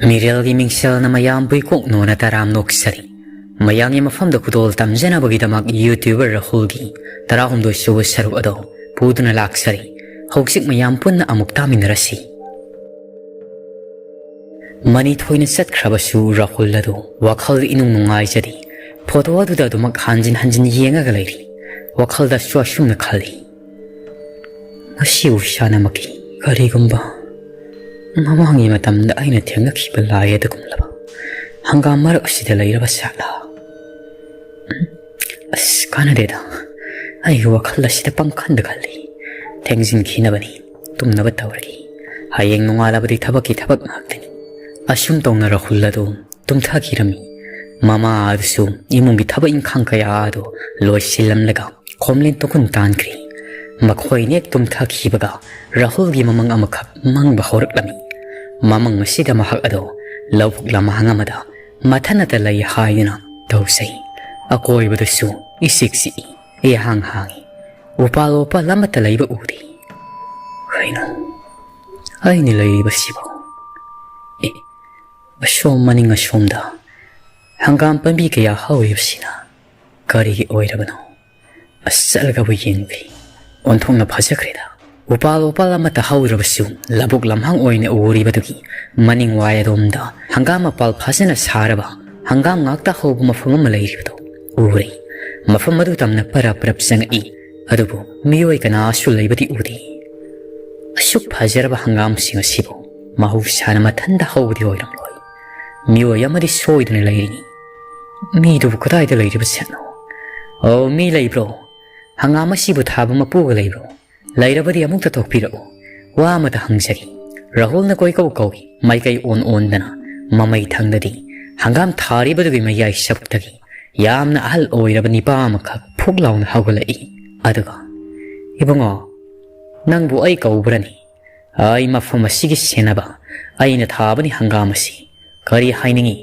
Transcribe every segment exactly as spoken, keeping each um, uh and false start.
ꯃꯤꯔꯦꯜꯒꯤ ꯃꯤꯡꯁꯦꯜꯅ ꯃꯌꯥꯝꯕꯨ ꯏꯀꯣꯛ ꯅꯣꯅ ꯇꯔꯥꯝ ꯅꯣꯛꯆꯔꯤ꯫ ꯃꯌꯥꯝꯒꯤ ꯃꯐꯝꯗ ꯈꯨꯗꯣꯜ ꯇꯝꯖꯅꯕꯒꯤꯗꯃꯛ YouTuber ꯔꯥꯍꯨꯜꯒꯤ ꯇꯔꯥꯍꯨꯝꯗꯣꯏ ꯁꯨꯕ ꯁꯔꯨꯛ ꯑꯗꯨ ꯄꯨꯗꯨꯅ ꯂꯥꯛꯆꯔꯤ꯫ ꯍꯧꯖꯤꯛ ꯃꯌꯥꯝ ꯄꯨꯟꯅ ꯑꯃꯨꯛ ꯇꯥꯃꯤꯟꯅꯔꯁꯤ꯫ ꯃꯅꯤ ꯊꯣꯏꯅ ꯆꯠꯈ꯭ꯔꯕꯁꯨ ꯔꯥꯍꯨꯜ ꯑꯗꯨ ꯋꯥꯈꯜ ꯏꯅꯨꯡ ꯅꯨꯡꯉꯥꯏꯖꯗꯦ꯫ ꯐꯣꯇꯣ ꯑꯗꯨꯗ ꯑꯗꯨꯃꯛ ꯍꯟꯖꯤꯟ ꯍꯟꯖꯤꯟ ꯌꯦꯡꯉꯒ ꯂꯩꯔꯤ꯫ ꯋꯥꯈꯜꯗꯁꯨ ꯑꯁꯨꯝꯅ ꯈꯜꯂꯤ, ꯃꯁꯤꯕꯨ ꯏꯁꯥꯅꯃꯛꯀꯤ ꯀꯔꯤꯒꯨꯝꯕ ꯃꯃꯥꯡꯒꯤ ꯃꯇꯝꯗ ꯑꯩꯅ ꯊꯦꯡꯅꯈꯤꯕ ꯂꯥꯏ ꯑꯗꯨꯒꯨꯝꯂꯕ ꯍꯪꯒꯥꯝ ꯃꯔꯛ ꯑꯁꯤꯗ ꯂꯩꯔꯕ ꯁꯥꯠꯂꯥ? ꯑꯁ, ꯀꯥꯟꯅꯗꯦꯗ꯫ ꯑꯩꯒꯤ ꯋꯥꯈꯜ ꯑꯁꯤꯗ ꯄꯪꯈꯟꯗ ꯈꯜꯂꯤ꯫ ꯊꯦꯡꯖꯤꯟꯈꯤꯅꯕꯅꯤ꯫ ꯇꯨꯝꯅꯕ ꯇꯧꯔꯒꯦ꯫ ꯍꯌꯦꯡ ꯅꯣꯡꯉꯥꯜꯂꯕꯗꯤ ꯊꯕꯛꯀꯤ ꯊꯕꯛ ꯉꯥꯛꯇꯅꯤ꯫ ꯑꯁꯨꯝ ꯇꯧꯅ ꯔꯥꯍꯨꯜ ꯑꯗꯨ ꯇꯨꯝꯊꯈꯤꯔꯝꯃꯤ꯫ ꯃꯃꯥ ꯑꯗꯨꯁꯨ ꯏꯃꯨꯡꯒꯤ ꯊꯕꯛ ꯏꯪꯈꯥꯡ ꯀꯌꯥ ꯑꯗꯨ ꯂꯣꯏꯁꯤꯜꯂꯝꯂꯒ ꯈꯣꯝꯂꯦꯟ ꯇꯨꯈꯨꯟ ꯇꯥꯟꯈ꯭ꯔꯤ꯫ ꯃꯈꯣꯏ ꯅꯦꯛ ꯇꯨꯝꯊꯈꯤꯕꯒ ꯔꯥꯍꯨꯜꯒꯤ ꯃꯃꯪ ꯑꯃꯈꯛ ꯃꯪꯕ ꯍꯧꯔꯛꯂꯝꯃꯤ꯫ ꯃꯃꯪ ꯑꯁꯤꯗ ꯃꯍꯥꯛ ꯑꯗꯨ ꯂꯧꯕꯨꯛ ꯂꯝꯍꯥꯡ ꯑꯃꯗ ꯃꯊꯟꯅꯇ ꯂꯩ ꯍꯥꯏꯗꯨꯅ ꯇꯧꯖꯩ꯫ ꯑꯀꯣꯏꯕꯗꯁꯨ ꯏꯆꯤꯛ ꯆꯤꯛꯏ, ꯏꯍꯥꯡ ꯍꯥꯡꯏ꯫ ꯎꯄꯥꯜ ꯋꯥꯄꯥꯜ ꯑꯃꯠꯇ ꯂꯩꯕ ꯎꯗꯦ꯫ ꯀꯩꯅꯣ ꯑꯩꯅ ꯂꯩꯔꯤꯕꯁꯤꯕꯨ? ꯑꯦ, ꯑꯁꯣꯝ ꯃꯅꯤꯡ ꯑꯁꯣꯝꯗ ꯍꯪꯒꯥꯝ ꯄꯥꯝꯕꯤ ꯀꯌꯥ ꯍꯧꯔꯤꯕꯁꯤꯅ ꯀꯔꯤꯒꯤ ꯑꯣꯏꯔꯕꯅꯣ? ꯑꯁ, ꯆꯠꯂꯒꯕꯨ ꯌꯦꯡꯉꯨꯒꯦ꯫ ꯑꯣꯟꯊꯣꯛꯅ ꯐꯖꯈ꯭ꯔꯦꯗ꯫ ꯎꯄꯥꯜ ꯋꯥꯄꯥꯜ ꯑꯃꯠꯇ ꯍꯧꯗ꯭ꯔꯕꯁꯨ ꯂꯧꯕꯨꯛ ꯂꯝꯍꯥꯡ ꯑꯣꯏꯅ ꯎꯔꯤꯕꯗꯨꯒꯤ ꯃꯅꯤꯡ ꯋꯥꯏ ꯑꯗꯣꯝꯗ ꯍꯪꯒꯥꯝ ꯃꯄꯥꯜ ꯐꯖꯅ ꯁꯥꯔꯕ ꯍꯪꯒꯥꯝ ꯉꯥꯛꯇ ꯍꯧꯕ ꯃꯐꯝ ꯑꯃ ꯂꯩꯔꯤꯕꯗꯨ ꯎꯔꯦ꯫ ꯃꯐꯝ ꯑꯗꯨ ꯇꯝꯅ ꯄꯔꯞ ꯄꯔꯞ ꯆꯪꯉꯛꯏ꯫ ꯑꯗꯨꯕꯨ ꯃꯤꯑꯣꯏ ꯀꯅꯥꯁꯨ ꯂꯩꯕꯗꯤ ꯎꯗꯦ꯫ ꯑꯁꯨꯛ ꯐꯖꯔꯕ ꯍꯪꯒꯥꯝꯁꯤꯡ ꯑꯁꯤꯕꯨ ꯃꯍꯧꯁꯥꯅ ꯃꯊꯟꯇ ꯍꯧꯕꯗꯤ ꯑꯣꯏꯔꯝꯂꯣꯏ꯫ ꯃꯤꯑꯣꯏ ꯑꯃꯗꯤ ꯁꯣꯏꯗꯅ ꯂꯩꯔꯤꯅꯤ꯫ ꯃꯤꯗꯨꯕꯨ ꯀꯗꯥꯏꯗ ꯂꯩꯔꯤꯕ ꯖꯥꯠꯅꯣ? ꯑꯣ, ꯃꯤ ꯂꯩꯕ꯭ꯔꯣ? ꯍꯪꯒꯥꯝ ꯑꯁꯤꯕꯨ ꯊꯥꯕ ꯃꯄꯨꯒ ꯂꯩꯕ꯭ꯔꯣ? ꯂꯩꯔꯕꯗꯤ ꯑꯃꯨꯛꯇ ꯊꯣꯛꯄꯤꯔꯛꯎ꯫ ꯋꯥ ꯑꯃꯇ ꯍꯪꯖꯒꯦ꯫ ꯔꯥꯍꯨꯜꯅ ꯀꯣꯏꯀꯧ ꯀꯧꯏ, ꯃꯥꯏꯀꯩ ꯑꯣꯟ ꯑꯣꯟꯗꯅ꯫ ꯃꯃꯩ ꯊꯪꯗꯗꯤ ꯍꯪꯒꯥꯝ ꯊꯥꯔꯤꯕꯗꯨꯒꯤ ꯃꯌꯥꯏ ꯁꯔꯨꯛꯇꯒꯤ ꯌꯥꯝꯅ ꯑꯍꯜ ꯑꯣꯏꯔꯕ ꯅꯤꯄꯥ ꯑꯃꯈꯛ ꯐꯨꯛ ꯂꯥꯎꯅ ꯍꯧꯒꯠꯂꯛꯏ꯫ ꯑꯗꯨꯒ, "ꯏꯕꯨꯡꯉꯣ, ꯅꯪꯕꯨ ꯑꯩ ꯀꯧꯕ꯭ꯔꯅꯤ? ꯑꯩ ꯃꯐꯝ ꯑꯁꯤꯒꯤ ꯁꯦꯟꯅꯕ, ꯑꯩꯅ ꯊꯥꯕꯅꯤ ꯍꯪꯒꯥꯝ ꯑꯁꯤ꯫ ꯀꯔꯤ ꯍꯥꯏꯅꯤꯡꯏ?"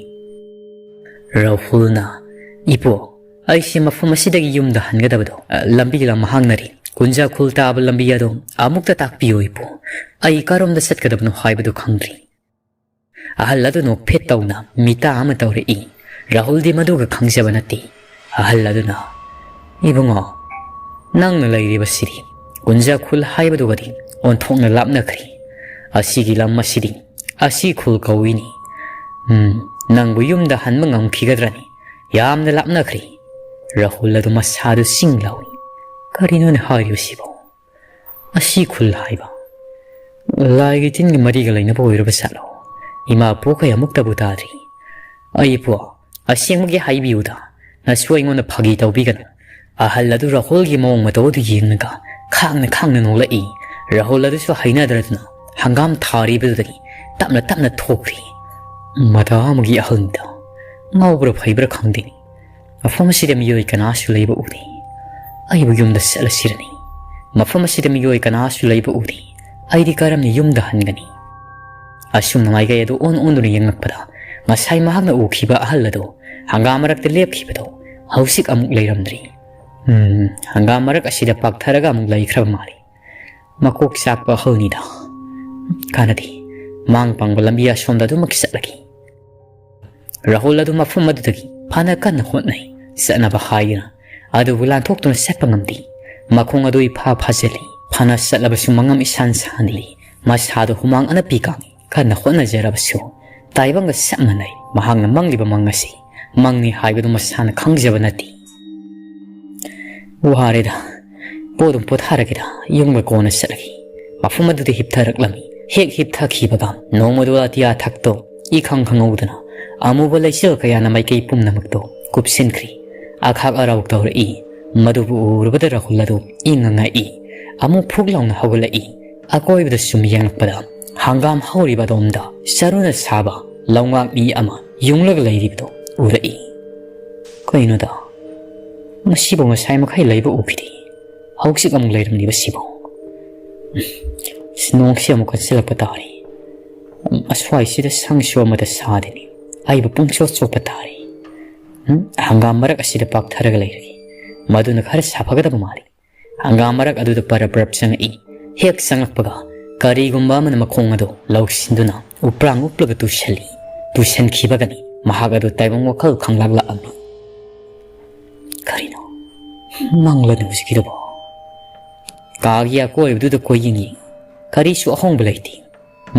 ꯔꯥꯍꯨꯜꯅ, "ꯏꯄꯨ, ꯑꯩꯁꯦ ꯃꯐꯝ ꯑꯁꯤꯗꯒꯤ ꯌꯨꯝꯗ ꯍꯟꯒꯗꯕꯗꯣ, ꯑ, ꯂꯝꯕꯤ ꯂꯝꯍꯥꯡꯅꯔꯤ꯫ ꯀꯨꯟꯖꯥ ꯈꯨꯜ ꯇꯥꯕ ꯂꯝꯕꯤ ꯑꯗꯣ ꯑꯃꯨꯛꯇ ꯇꯥꯛꯄꯤꯌꯨ, ꯏꯄꯨ꯫ ꯑꯩ ꯀꯔꯣꯝꯗ ꯆꯠꯀꯗꯕꯅꯣ ꯍꯥꯏꯕꯗꯨ ꯈꯪꯗ꯭ꯔꯤ꯫" ꯑꯍꯜ ꯑꯗꯨ ꯅꯣꯛꯐꯦꯠ ꯇꯧꯅ ꯃꯤꯇꯥ ꯑꯃ ꯇꯧꯔꯛꯏ꯫ ꯔꯥꯍꯨꯜꯗꯤ ꯃꯗꯨꯒ ꯈꯪꯖꯕ ꯅꯠꯇꯦ꯫ ꯑꯍꯜ ꯑꯗꯨꯅ, "ꯏꯕꯨꯡꯉꯣ, ꯅꯪꯅ ꯂꯩꯔꯤꯕꯁꯤꯗꯤ ꯀꯨꯟꯖꯥ ꯈꯨꯜ ꯍꯥꯏꯕꯗꯨꯒꯗꯤ ꯑꯣꯟꯊꯣꯛꯅ ꯂꯥꯞꯅꯈ꯭ꯔꯦ꯫ ꯑꯁꯤꯒꯤ ꯂꯝ ꯑꯁꯤꯗꯤ ꯑꯁꯤ ꯈꯨꯜ ꯀꯧꯏꯅꯤ꯫ ꯎꯝ, ꯅꯪꯕꯨ ꯌꯨꯝꯗ ꯍꯟꯕ ꯉꯝꯈꯤꯒꯗ꯭ꯔꯅꯤ? ꯌꯥꯝꯅ ꯂꯥꯞꯅꯈ꯭ꯔꯦ꯫" ꯔꯥꯍꯨꯜ ꯑꯗꯨ ꯃꯁꯥꯗꯨ ꯆꯤꯡ ꯂꯥꯎꯏ꯫ "ꯀꯔꯤꯅꯣꯅꯦ ꯍꯥꯏꯔꯤꯕꯁꯤꯕꯣ? ꯑꯁꯤ ꯈꯨꯜ ꯍꯥꯏꯕ ꯂꯥꯏꯒꯤ ꯇꯤꯟꯒꯤ ꯃꯔꯤꯒ ꯂꯩꯅꯕ ꯑꯣꯏꯔꯕ ꯖꯥꯠꯂꯣ? ꯏꯃꯥ ꯄꯣꯛꯈꯩ ꯑꯃꯨꯛꯇꯕꯨ ꯇꯥꯗ꯭ꯔꯤ꯫ ꯑꯩꯕꯨ ꯑꯁꯦꯡꯕꯒꯤ ꯍꯥꯏꯕꯤꯌꯨꯗ, ꯅꯁꯨ ꯑꯩꯉꯣꯟꯗ ꯐꯥꯒꯤ ꯇꯧꯕꯤꯒꯅꯨ꯫" ꯑꯍꯜ ꯑꯗꯨ ꯔꯥꯍꯨꯜꯒꯤ ꯃꯑꯣꯡ ꯃꯇꯧ ꯑꯗꯨ ꯌꯦꯡꯂꯒ ꯈꯥꯡꯅ ꯈꯥꯡꯅ ꯅꯣꯛꯂꯛꯏ꯫ ꯔꯥꯍꯨꯜ ꯑꯗꯨꯁꯨ ꯍꯩꯅꯗ꯭ꯔꯗꯨꯅ ꯍꯪꯒꯥꯝ ꯊꯥꯔꯤꯕꯗꯨꯗꯒꯤ ꯇꯞꯅ ꯇꯞꯅ ꯊꯣꯛꯈ꯭ꯔꯤ꯫ "ꯃꯇꯥ ꯑꯃꯒꯤ ꯑꯍꯜꯅꯤꯗ, ꯉꯥꯎꯕ꯭ꯔꯥ ꯐꯩꯕ꯭ꯔꯥ ꯈꯪꯗꯦ꯫ ꯃꯐꯝ ꯑꯁꯤꯗ ꯃꯤꯑꯣꯏ ꯀꯅꯥꯁꯨ ꯂꯩꯕ ꯎꯗꯦ꯫ ꯑꯩꯕꯨ ꯌꯨꯝꯗ ꯆꯠꯂꯁꯤꯔꯅꯤ꯫ ꯃꯐꯝ ꯑꯁꯤꯗ ꯃꯤꯑꯣꯏ ꯀꯅꯥꯁꯨ ꯂꯩꯕ ꯎꯗꯦ꯫ ꯑꯩꯗꯤ ꯀꯔꯝꯅ ꯌꯨꯝꯗ ꯍꯟꯒꯅꯤ?" ꯑꯁꯨꯝꯅ ꯃꯥꯏꯀꯩ ꯑꯗꯨ ꯑꯣꯟ ꯑꯣꯟꯗꯨꯅ ꯌꯦꯡꯂꯛꯄꯗ, ꯉꯁꯥꯏ ꯃꯍꯥꯛꯅ ꯎꯈꯤꯕ ꯑꯍꯜ ꯑꯗꯨ ꯍꯪꯒꯥꯝ ꯃꯔꯛꯇ ꯂꯦꯞꯈꯤꯕꯗꯨ ꯍꯧꯖꯤꯛ ꯑꯃꯨꯛ ꯂꯩꯔꯝꯗ꯭ꯔꯤ꯫ "ꯎꯝ, ꯍꯪꯒꯥꯝ ꯃꯔꯛ ꯑꯁꯤꯗ ꯄꯥꯛꯊꯔꯒ ꯑꯃꯨꯛ ꯂꯩꯈ꯭ꯔꯕ ꯃꯥꯜꯂꯤ꯫ ꯃꯀꯣꯛ ꯆꯥꯛꯄ ꯑꯍꯜꯅꯤꯗ꯫ ꯀꯥꯟꯅꯗꯦ, ꯃꯥꯡ ꯄꯪꯕ ꯂꯝꯕꯤ ꯑꯁꯣꯝꯗ ꯑꯗꯨꯃꯛ ꯆꯠꯂꯒꯦ꯫" ꯔꯥꯍꯨꯜ ꯑꯗꯨ ꯃꯐꯝ ꯑꯗꯨꯗꯒꯤ ꯐꯅ ꯀꯟꯅ ꯍꯣꯠꯅꯩ꯫ ꯆꯠꯅꯕ ꯍꯥꯏꯗꯨꯅ ꯑꯗꯨꯕꯨ ꯂꯥꯟꯊꯣꯛꯇꯨꯅ ꯆꯠꯄ ꯉꯝꯗꯦ꯫ ꯃꯈꯣꯡ ꯑꯗꯨ ꯏꯐꯥ ꯐꯥꯖꯤꯜꯂꯤ꯫ ꯐꯅ ꯆꯠꯂꯕꯁꯨ ꯃꯉꯝ ꯏꯁꯥꯟ ꯁꯥꯟꯅꯤꯜꯂꯤ꯫ ꯃꯁꯥꯗꯨ ꯍꯨꯃꯥꯡ ꯑꯅꯞꯄꯤ ꯀꯥꯡꯉꯤ꯫ ꯀꯟꯅ ꯍꯣꯠꯅꯖꯔꯕꯁꯨ ꯇꯥꯏꯕꯪꯒ ꯆꯞ ꯃꯥꯟꯅꯩ꯫ ꯃꯍꯥꯛꯅ ꯃꯪꯂꯤꯕ ꯃꯪ ꯑꯁꯤ ꯃꯪꯅꯤ ꯍꯥꯏꯕꯗꯨ ꯃꯁꯥꯅ ꯈꯪꯖꯕ ꯅꯠꯇꯦ꯫ "ꯋꯥꯔꯦꯗ, ꯄꯣꯠ ꯑꯗꯨꯝ ꯄꯣꯊꯥꯔꯒꯦꯗ, ꯌꯨꯝꯒ ꯀꯣꯟꯅ ꯆꯠꯂꯒꯦ꯫" ꯃꯐꯝ ꯑꯗꯨꯗ ꯍꯤꯞꯊꯔꯛꯂꯝꯃꯤ꯫ ꯍꯦꯛ ꯍꯤꯞꯊꯈꯤꯕꯒ ꯅꯣꯡꯃꯗꯨ ꯑꯇꯤꯌꯥ ꯊꯛꯇꯣ ꯏꯈꯪ ꯈꯪꯍꯧꯗꯅ ꯑꯃꯨꯕ ꯂꯩꯆꯤꯜ ꯀꯌꯥꯅ ꯃꯥꯏꯀꯩ ꯄꯨꯝꯅꯃꯛꯇꯨ ꯀꯨꯞꯁꯤꯟꯈ꯭ꯔꯤ꯫ ꯑꯈꯥꯛ ꯑꯔꯥꯎ ꯇꯧꯔꯛꯏ꯫ ꯃꯗꯨꯕꯨ ꯎꯔꯨꯕꯗ ꯔꯥꯍꯨꯜ ꯑꯗꯨ ꯏꯪꯉ ꯉꯛꯏ꯫ ꯑꯃꯨꯛ ꯐꯨꯛ ꯂꯥꯎꯅ ꯍꯧꯒꯠꯂꯛꯏ꯫ ꯑꯀꯣꯏꯕꯗ ꯁꯨꯝ ꯌꯦꯡꯂꯛꯄꯗ ꯍꯪꯒꯥꯝ ꯍꯧꯔꯤꯕ ꯑꯗꯣꯝꯗ ꯆꯔꯨꯅ ꯁꯥꯕ ꯂꯧꯉꯥꯛ ꯃꯤ ꯑꯃ ꯌꯨꯡꯂꯒ ꯂꯩꯔꯤꯕꯗꯨ ꯎꯔꯛꯏ꯫ "ꯀꯩꯅꯣꯗ, ꯃꯁꯤꯕꯨ ꯉꯁꯥꯏ ꯃꯈꯩ ꯂꯩꯕ ꯎꯈꯤꯗꯦ, ꯍꯧꯖꯤꯛ ꯑꯃꯨꯛ ꯂꯩꯔꯝꯂꯤꯕꯁꯤꯕꯨ?" "ꯅꯣꯡꯁꯤ ꯑꯃꯨꯛ ꯀꯟꯁꯤꯜꯂꯛꯄ ꯇꯥꯔꯦ꯫ ꯑꯁ꯭ꯋꯥꯏꯁꯤꯗ ꯁꯪꯁꯨ ꯑꯃꯠꯇ ꯁꯥꯗꯦꯅꯦ꯫ ꯑꯩꯕꯨ ꯄꯨꯡꯆꯣꯠ ꯆꯣꯠꯄ ꯇꯥꯔꯦ꯫ ꯎꯝ, ꯍꯪꯒꯥꯝ ꯃꯔꯛ ꯑꯁꯤꯗ ꯄꯥꯛꯊꯔꯒ ꯂꯩꯔꯒꯦ꯫ ꯃꯗꯨꯅ ꯈꯔ ꯁꯥꯐꯒꯗꯕ ꯃꯥꯜꯂꯤ꯫" ꯍꯪꯒꯥꯝ ꯃꯔꯛ ꯑꯗꯨꯗ ꯄꯔꯞ ꯄꯔꯞ ꯆꯪꯉꯛꯏ꯫ ꯍꯦꯛ ꯆꯪꯉꯛꯄꯒ ꯀꯔꯤꯒꯨꯝꯕ ꯑꯃꯅ ꯃꯈꯣꯡ ꯑꯗꯨ ꯂꯧꯁꯤꯟꯗꯨꯅ ꯎꯄ꯭ꯔꯥꯡ ꯎꯞꯂꯒ ꯇꯨꯁꯜꯂꯤ꯫ ꯇꯨꯁꯟꯈꯤꯕꯒꯅꯤ ꯃꯍꯥꯛ ꯑꯗꯨ ꯇꯥꯏꯕꯪ ꯋꯥꯈꯜ ꯈꯪꯂꯥꯛꯂꯛꯑꯝꯃꯤ꯫ ꯀꯔꯤꯅꯣ? ꯃꯪꯂꯅꯦ ꯍꯧꯖꯤꯛꯀꯤꯗꯨꯕꯣ? ꯀꯥꯒꯤ ꯑꯀꯣꯏꯕꯗꯨꯗ ꯀꯣꯏꯌꯦꯡ ꯌꯦꯡꯉꯤ꯫ ꯀꯔꯤꯁꯨ ꯑꯍꯣꯡꯕ ꯂꯩꯇꯦ꯫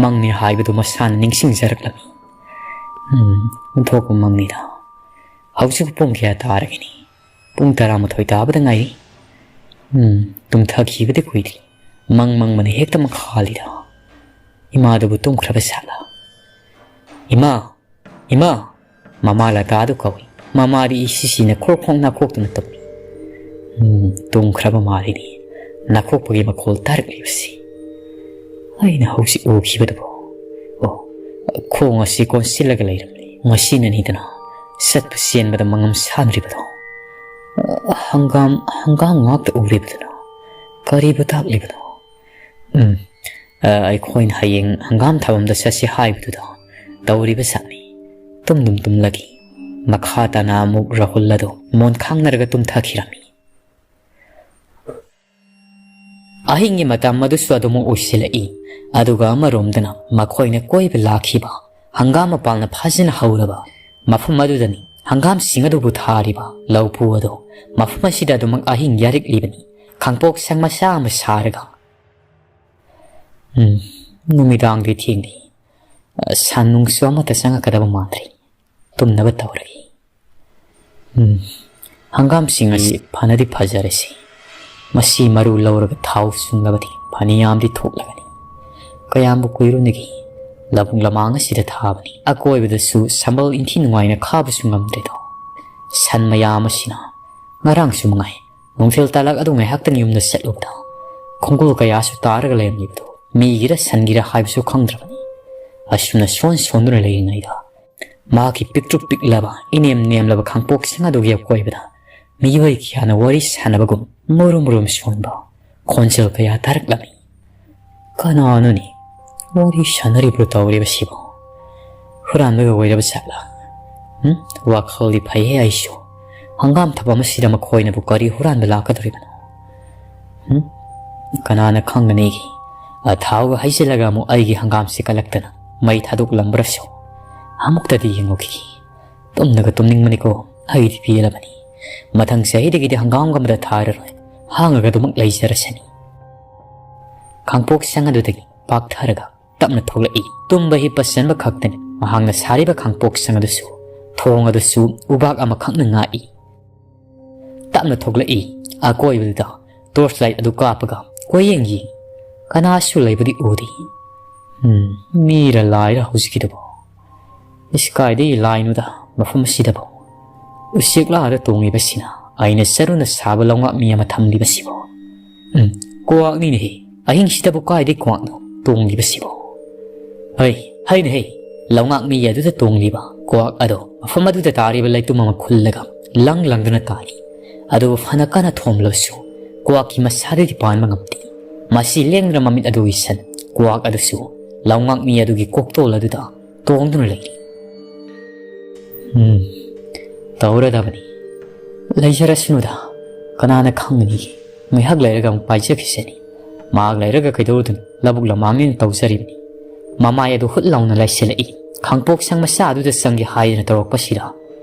ꯃꯪꯅꯦ ꯍꯥꯏꯕꯗꯨ ꯃꯁꯥꯅ ꯅꯤꯡꯁꯤꯡꯖꯔꯛꯂꯝꯃꯤ꯫ ꯎꯝ, ꯑꯣꯟꯊꯣꯛꯄ ꯃꯪꯅꯤꯗ꯫ ꯍꯧꯖꯤꯛ ꯄꯨꯡ ꯀꯌꯥ ꯇꯥꯔꯒꯅꯤ? ꯄꯨꯡ ꯇꯔꯥꯃꯥꯊꯣꯏ ꯇꯥꯕꯗ ꯉꯥꯏꯔꯤ꯫ ꯎꯝ, ꯇꯨꯝꯊꯈꯤꯕꯗꯤ ꯀꯨꯏꯗ꯭ꯔꯤ꯫ ꯃꯪ ꯃꯪꯕꯅ ꯍꯦꯛꯇ ꯃꯈꯥꯜꯂꯤꯗ꯫ ꯏꯃꯥꯗꯨꯕꯨ ꯇꯨꯝꯈ꯭ꯔꯕ ꯁꯥꯠꯂ? "ꯏꯃꯥ! ꯏꯃꯥ!" ꯃꯃꯥ ꯂꯇꯥꯗꯨ ꯀꯧꯏ꯫ ꯃꯃꯥꯗꯤ ꯏꯁꯤꯁꯤꯅ ꯈ꯭ꯔꯣꯛ ꯈ꯭ꯔꯣꯛ ꯅꯥꯈꯣꯛꯇꯨꯅ ꯇꯨꯝꯃꯤ꯫ ꯎꯝ, ꯇꯨꯝꯈ꯭ꯔꯕ ꯃꯥꯜꯂꯤꯅꯤ꯫ ꯅꯥꯈꯣꯛꯄꯒꯤ ꯃꯈꯣꯜ ꯇꯥꯔꯛꯂꯤꯕꯁꯤ꯫ ꯑꯩꯅ ꯍꯧꯖꯤꯛ ꯎꯈꯤꯕꯗꯨꯕꯨ꯫ ꯑꯣ, ꯈꯣꯡ ꯑꯁꯤ ꯀꯣꯟꯁꯤꯜꯂꯒ ꯂꯩꯔꯝꯂꯤ꯫ ꯃꯁꯤꯅꯅꯤꯗꯅ ꯆꯠꯄ ꯆꯦꯟꯕꯗ ꯃꯉꯝ ꯁꯥꯟꯅꯔꯤꯕꯗꯣ꯫ ꯍꯪꯒꯥꯝ, ꯍꯪꯒꯥꯝ ꯉꯥꯛꯇ ꯎꯔꯤꯕꯗꯨꯅ ꯀꯔꯤꯕꯨ ꯇꯥꯛꯂꯤꯕꯅꯣ? ꯎꯝ, ꯑ, ꯑꯩꯈꯣꯏꯅ ꯍꯌꯦꯡ ꯍꯪꯒꯥꯝ ꯊꯥꯐꯝꯗ ꯆꯠꯁꯤ ꯍꯥꯏꯕꯗꯨꯗ ꯇꯧꯔꯤꯕ ꯁꯛꯅꯤ꯫ ꯇꯨꯝꯗꯨꯝ ꯇꯨꯝꯂꯒ ꯃꯈꯥ ꯇꯥꯅ ꯑꯃꯨꯛ ꯔꯥꯍꯨꯜ ꯑꯗꯨ ꯃꯣꯟ ꯈꯥꯡꯅꯔꯒ ꯇꯨꯝꯊꯈꯤꯔꯝꯃꯤ꯫ ꯑꯍꯤꯡꯒꯤ ꯃꯇꯝ ꯑꯗꯨꯁꯨ ꯑꯗꯨꯃꯛ ꯑꯣꯏꯁꯤꯜꯂꯛꯏ꯫ ꯑꯗꯨꯒ ꯑꯃꯔꯣꯝꯗꯅ ꯃꯈꯣꯏꯅ ꯀꯣꯏꯕ ꯂꯥꯛꯈꯤꯕ ꯍꯪꯒꯥꯝ ꯃꯄꯥꯜꯅ ꯐꯖꯅ ꯍꯧꯔꯕ ꯃꯐꯝ ꯑꯗꯨꯗꯅꯤ ꯍꯪꯒꯥꯝꯁꯤꯡ ꯑꯗꯨꯕꯨ ꯊꯥꯔꯤꯕ ꯂꯧꯄꯨ ꯑꯗꯨ꯫ ꯃꯐꯝ ꯑꯁꯤꯗ ꯑꯗꯨꯃꯛ ꯑꯍꯤꯡ ꯌꯥꯔꯤꯛꯂꯤꯕꯅꯤ꯫ ꯈꯥꯡꯄꯣꯛ ꯁꯪ ꯃꯆꯥ ꯑꯃ ꯁꯥꯔꯒ꯫ ꯎꯝ, ꯅꯨꯃꯤꯗꯥꯡꯗꯤ ꯊꯦꯡꯂꯤ꯫ ꯁꯟ ꯅꯨꯡꯁꯨ ꯑꯃꯠꯇ ꯆꯪꯉꯛꯀꯗꯕ ꯃꯥꯟꯗ꯭ꯔꯤ꯫ ꯇꯨꯝꯅꯕ ꯇꯧꯔꯒꯦ꯫ ꯎꯝ, ꯍꯪꯒꯥꯝꯁꯤꯡ ꯑꯁꯤ ꯐꯅꯗꯤ ꯐꯖꯔꯦꯁꯤ꯫ ꯃꯁꯤ ꯃꯔꯨ ꯂꯧꯔꯒ ꯊꯥꯎ ꯁꯨꯡꯂꯕꯗꯤ ꯐꯅꯌꯥꯝꯗꯤ ꯊꯣꯛꯂꯒꯅꯤ꯫ ꯀꯌꯥꯝꯕꯨ ꯀꯨꯏꯔꯨꯅꯒꯦ? ꯂꯧꯕꯨꯛ ꯂꯃꯥꯡ ꯑꯁꯤꯗ ꯊꯥꯕꯅꯤ꯫ ꯑꯀꯣꯏꯕꯗꯁꯨ ꯁꯝꯕꯜ ꯏꯟꯊꯤ ꯅꯨꯡꯉꯥꯏꯅ ꯈꯥꯕꯁꯨ ꯉꯝꯗ꯭ꯔꯦꯗꯣ꯫ ꯁꯟ ꯃꯌꯥꯝ ꯑꯁꯤꯅ ꯉꯔꯥꯡꯁꯨ ꯃꯉꯥꯏ, ꯅꯨꯡꯊꯤꯜ ꯇꯥꯂꯛ ꯑꯗꯨ ꯉꯥꯏꯍꯥꯛꯇꯪ ꯌꯨꯝꯗ ꯆꯠꯂꯨꯕꯗ ꯈꯣꯡꯒꯨꯜ ꯀꯌꯥꯁꯨ ꯇꯥꯔꯒ ꯂꯩꯔꯝꯂꯤꯕꯗꯣ꯫ ꯃꯤꯒꯤꯔ ꯁꯟꯒꯤꯔ ꯍꯥꯏꯕꯁꯨ ꯈꯪꯗ꯭ꯔꯕꯅꯤ꯫ ꯑꯁꯨꯝꯅ ꯁꯣꯟ ꯁꯣꯟꯗꯨꯅ ꯂꯩꯔꯤꯉꯩꯗ ꯃꯥꯒꯤ ꯄꯤꯛꯇ꯭ꯔꯨ ꯄꯤꯛꯂꯕ ꯏꯅꯦꯝ ꯅꯦꯝꯂꯕ ꯈꯥꯡꯄꯣꯛꯁꯤꯡ ꯑꯗꯨꯒꯤ ꯑꯀꯣꯏꯕꯗ ꯃꯤꯑꯣꯏ ꯀꯌꯥꯅ ꯋꯥꯔꯤ ꯁꯥꯟꯅꯕꯒꯨꯝ ꯃꯨꯔꯨꯝ ꯃꯨꯔꯨꯝ ꯁꯣꯟꯕ ꯈꯣꯟꯖꯦꯜ ꯀꯌꯥ ꯇꯥꯔꯛꯂꯝꯃꯤ꯫ ꯀꯅꯥꯅꯣꯅꯤ ꯋꯥꯔꯤ ꯁꯥꯟꯅꯔꯤꯕ꯭ꯔꯣ ꯇꯧꯔꯤꯕꯁꯤꯕꯣ? ꯍꯨꯔꯥꯟꯕꯒ ꯑꯣꯏꯔꯕ ꯖꯥꯠꯂꯥ? ꯎꯝ? ꯋꯥꯈꯜꯗꯤ ꯐꯩꯍꯦ ꯑꯩꯁꯨ꯫ ꯍꯪꯒꯥꯝ ꯊꯥꯐꯝ ꯑꯁꯤꯗ ꯃꯈꯣꯏꯅꯕꯨ ꯀꯔꯤ ꯍꯨꯔꯥꯟꯕ ꯂꯥꯛꯀꯗꯧꯔꯤꯕꯅꯣ? ꯎꯝ? ꯀꯅꯥꯅ ꯈꯪꯒꯅꯤꯒꯤ? ꯑꯊꯥꯎꯒ ꯍꯩꯖꯤꯜꯂꯒ ꯑꯃꯨꯛ ꯑꯩꯒꯤ ꯍꯪꯒꯥꯝꯁꯦ ꯀꯜꯂꯛꯇꯅ ꯃꯩ ꯊꯥꯗꯣꯛꯂꯝꯕ꯭ꯔꯁꯨ ꯑꯃꯨꯛꯇꯗꯤ ꯌꯦꯡꯉꯨꯈꯤ꯫ ꯇꯨꯝꯅꯒ ꯇꯨꯝꯅꯤꯡꯕꯅꯤꯀꯣ, ꯑꯩꯗꯤ ꯄꯦꯜꯂꯕꯅꯤ꯫ ꯃꯊꯪ ꯆꯍꯤꯗꯒꯤꯗꯤ ꯍꯪꯒꯥꯝꯒ ꯑꯃꯗ ꯊꯥꯔꯔꯣꯏ, ꯍꯥꯡꯉꯒ ꯑꯗꯨꯃꯛ ꯂꯩꯖꯔꯁꯅꯤ꯫ ꯈꯥꯡꯄꯣꯛ ꯁꯪ ꯑꯗꯨꯗꯒꯤ ꯄꯥꯛꯊꯔꯒ ꯇꯞꯅ ꯊꯣꯛꯂꯛꯏ꯫ ꯇꯨꯝꯕ ꯍꯤꯞꯄ ꯆꯟꯕ ꯈꯛꯇꯅꯤ ꯃꯍꯥꯛꯅ ꯁꯥꯔꯤꯕ ꯈꯥꯡꯄꯣꯛ ꯁꯪ ꯑꯗꯨꯁꯨ꯫ ꯊꯣꯡ ꯑꯗꯨꯁꯨ ꯎꯕꯥꯛ ꯑꯃꯈꯛꯅ ꯉꯥꯛꯏ꯫ ꯇꯞꯅ ꯊꯣꯛꯂꯛꯏ꯫ ꯑꯀꯣꯏꯕꯗꯨꯗ ꯇꯣꯔꯆ ꯂꯥꯏꯠ ꯑꯗꯨ ꯀꯥꯞꯄꯒ ꯀꯣꯏꯌꯦꯡ ꯌꯦꯡ꯫ ꯀꯅꯥꯁꯨ ꯂꯩꯕꯗꯤ ꯎꯗꯦ꯫ ꯎꯝ, ꯃꯤꯔ ꯂꯥꯏꯔ ꯍꯧꯖꯤꯛꯀꯤꯗꯨꯕꯣ? ꯏꯁ, ꯀꯥꯏꯗꯒꯤ ꯂꯥꯏꯅꯣꯗ, ꯃꯐꯝ ꯑꯁꯤꯗꯕꯣ? ꯎꯆꯦꯛ ꯂꯥꯗ ꯇꯣꯡꯉꯤꯕꯁꯤꯅ ꯑꯩꯅ ꯆꯔꯨꯅ ꯁꯥꯕ ꯂꯧꯉꯥꯛ ꯃꯤ ꯑꯃ ꯊꯝꯂꯤꯕꯁꯤꯕꯣ? ꯎꯝ, ꯀ꯭ꯋꯥꯛꯅꯤꯅꯦꯍꯦ꯫ ꯑꯍꯤꯡꯁꯤꯗꯕꯨ ꯀꯥꯏꯗꯩ ꯀ꯭ꯋꯥꯛꯅꯣ ꯇꯣꯡꯂꯤꯕꯁꯤꯕꯣ? ꯍꯩ, ꯍꯩꯅꯦꯍꯦ, ꯂꯧꯉꯥꯛ ꯃꯤ ꯑꯗꯨꯗ ꯇꯣꯡꯂꯤꯕ ꯀ꯭ꯋꯥꯛ ꯑꯗꯣ ꯃꯐꯝ ꯑꯗꯨꯗ ꯇꯥꯔꯤꯕ ꯂꯩꯇꯨꯝ ꯑꯃ ꯈꯨꯜꯂꯒ ꯂꯪ ꯂꯪꯗꯨꯅ ꯇꯥꯔꯤ꯫ ꯑꯗꯨꯕꯨ ꯐꯅ ꯀꯟꯅ ꯊꯣꯝꯂꯕꯁꯨ ꯀ꯭ꯋꯥꯛꯀꯤ ꯃꯁꯥꯗꯨꯗꯤ ꯄꯥꯟꯕ ꯉꯝꯗꯦ꯫ ꯃꯁꯤ ꯂꯦꯡꯗꯅ ꯃꯃꯤꯠ ꯑꯗꯨ ꯎꯏꯁꯟ ꯀ꯭ꯋꯥꯛ ꯑꯗꯨꯁꯨ ꯂꯧꯉꯥꯛ ꯃꯤ ꯑꯗꯨꯒꯤ ꯀꯣꯛꯇꯣꯜ ꯑꯗꯨꯗ ꯇꯣꯡꯗꯨꯅ ꯂꯩꯔꯤ꯫ ꯎꯝ, ꯇꯧꯔꯗꯕꯅꯤ꯫ ꯂꯩꯖꯔꯁꯅꯨꯗ, ꯀꯅꯥꯅ ꯈꯪꯒꯅꯤꯒꯦ? ꯉꯥꯏꯍꯥꯛ ꯂꯩꯔꯒ ꯑꯃꯨꯛ ꯄꯥꯏꯖꯈꯤꯁꯅꯤ꯫ ꯃꯍꯥꯛ ꯂꯩꯔꯒ ꯀꯩꯗꯧꯔꯨꯗꯣꯏꯅꯣ? ꯂꯧꯕꯨꯛ ꯂꯃꯥꯡꯅꯤꯅ ꯇꯧꯖꯔꯤꯕꯅꯤ꯫ ꯃꯃꯥꯏ ꯑꯗꯨ ꯍꯨꯠ ꯂꯥꯎꯅ ꯂꯥꯏꯁꯤꯜꯂꯛꯏ꯫ ꯈꯥꯡꯄꯣꯛ ꯁꯪ ꯃꯆꯥ ꯑꯗꯨꯗ ꯆꯪꯒꯦ ꯍꯥꯏꯗꯅ ꯇꯧꯔꯛꯄꯁꯤꯗ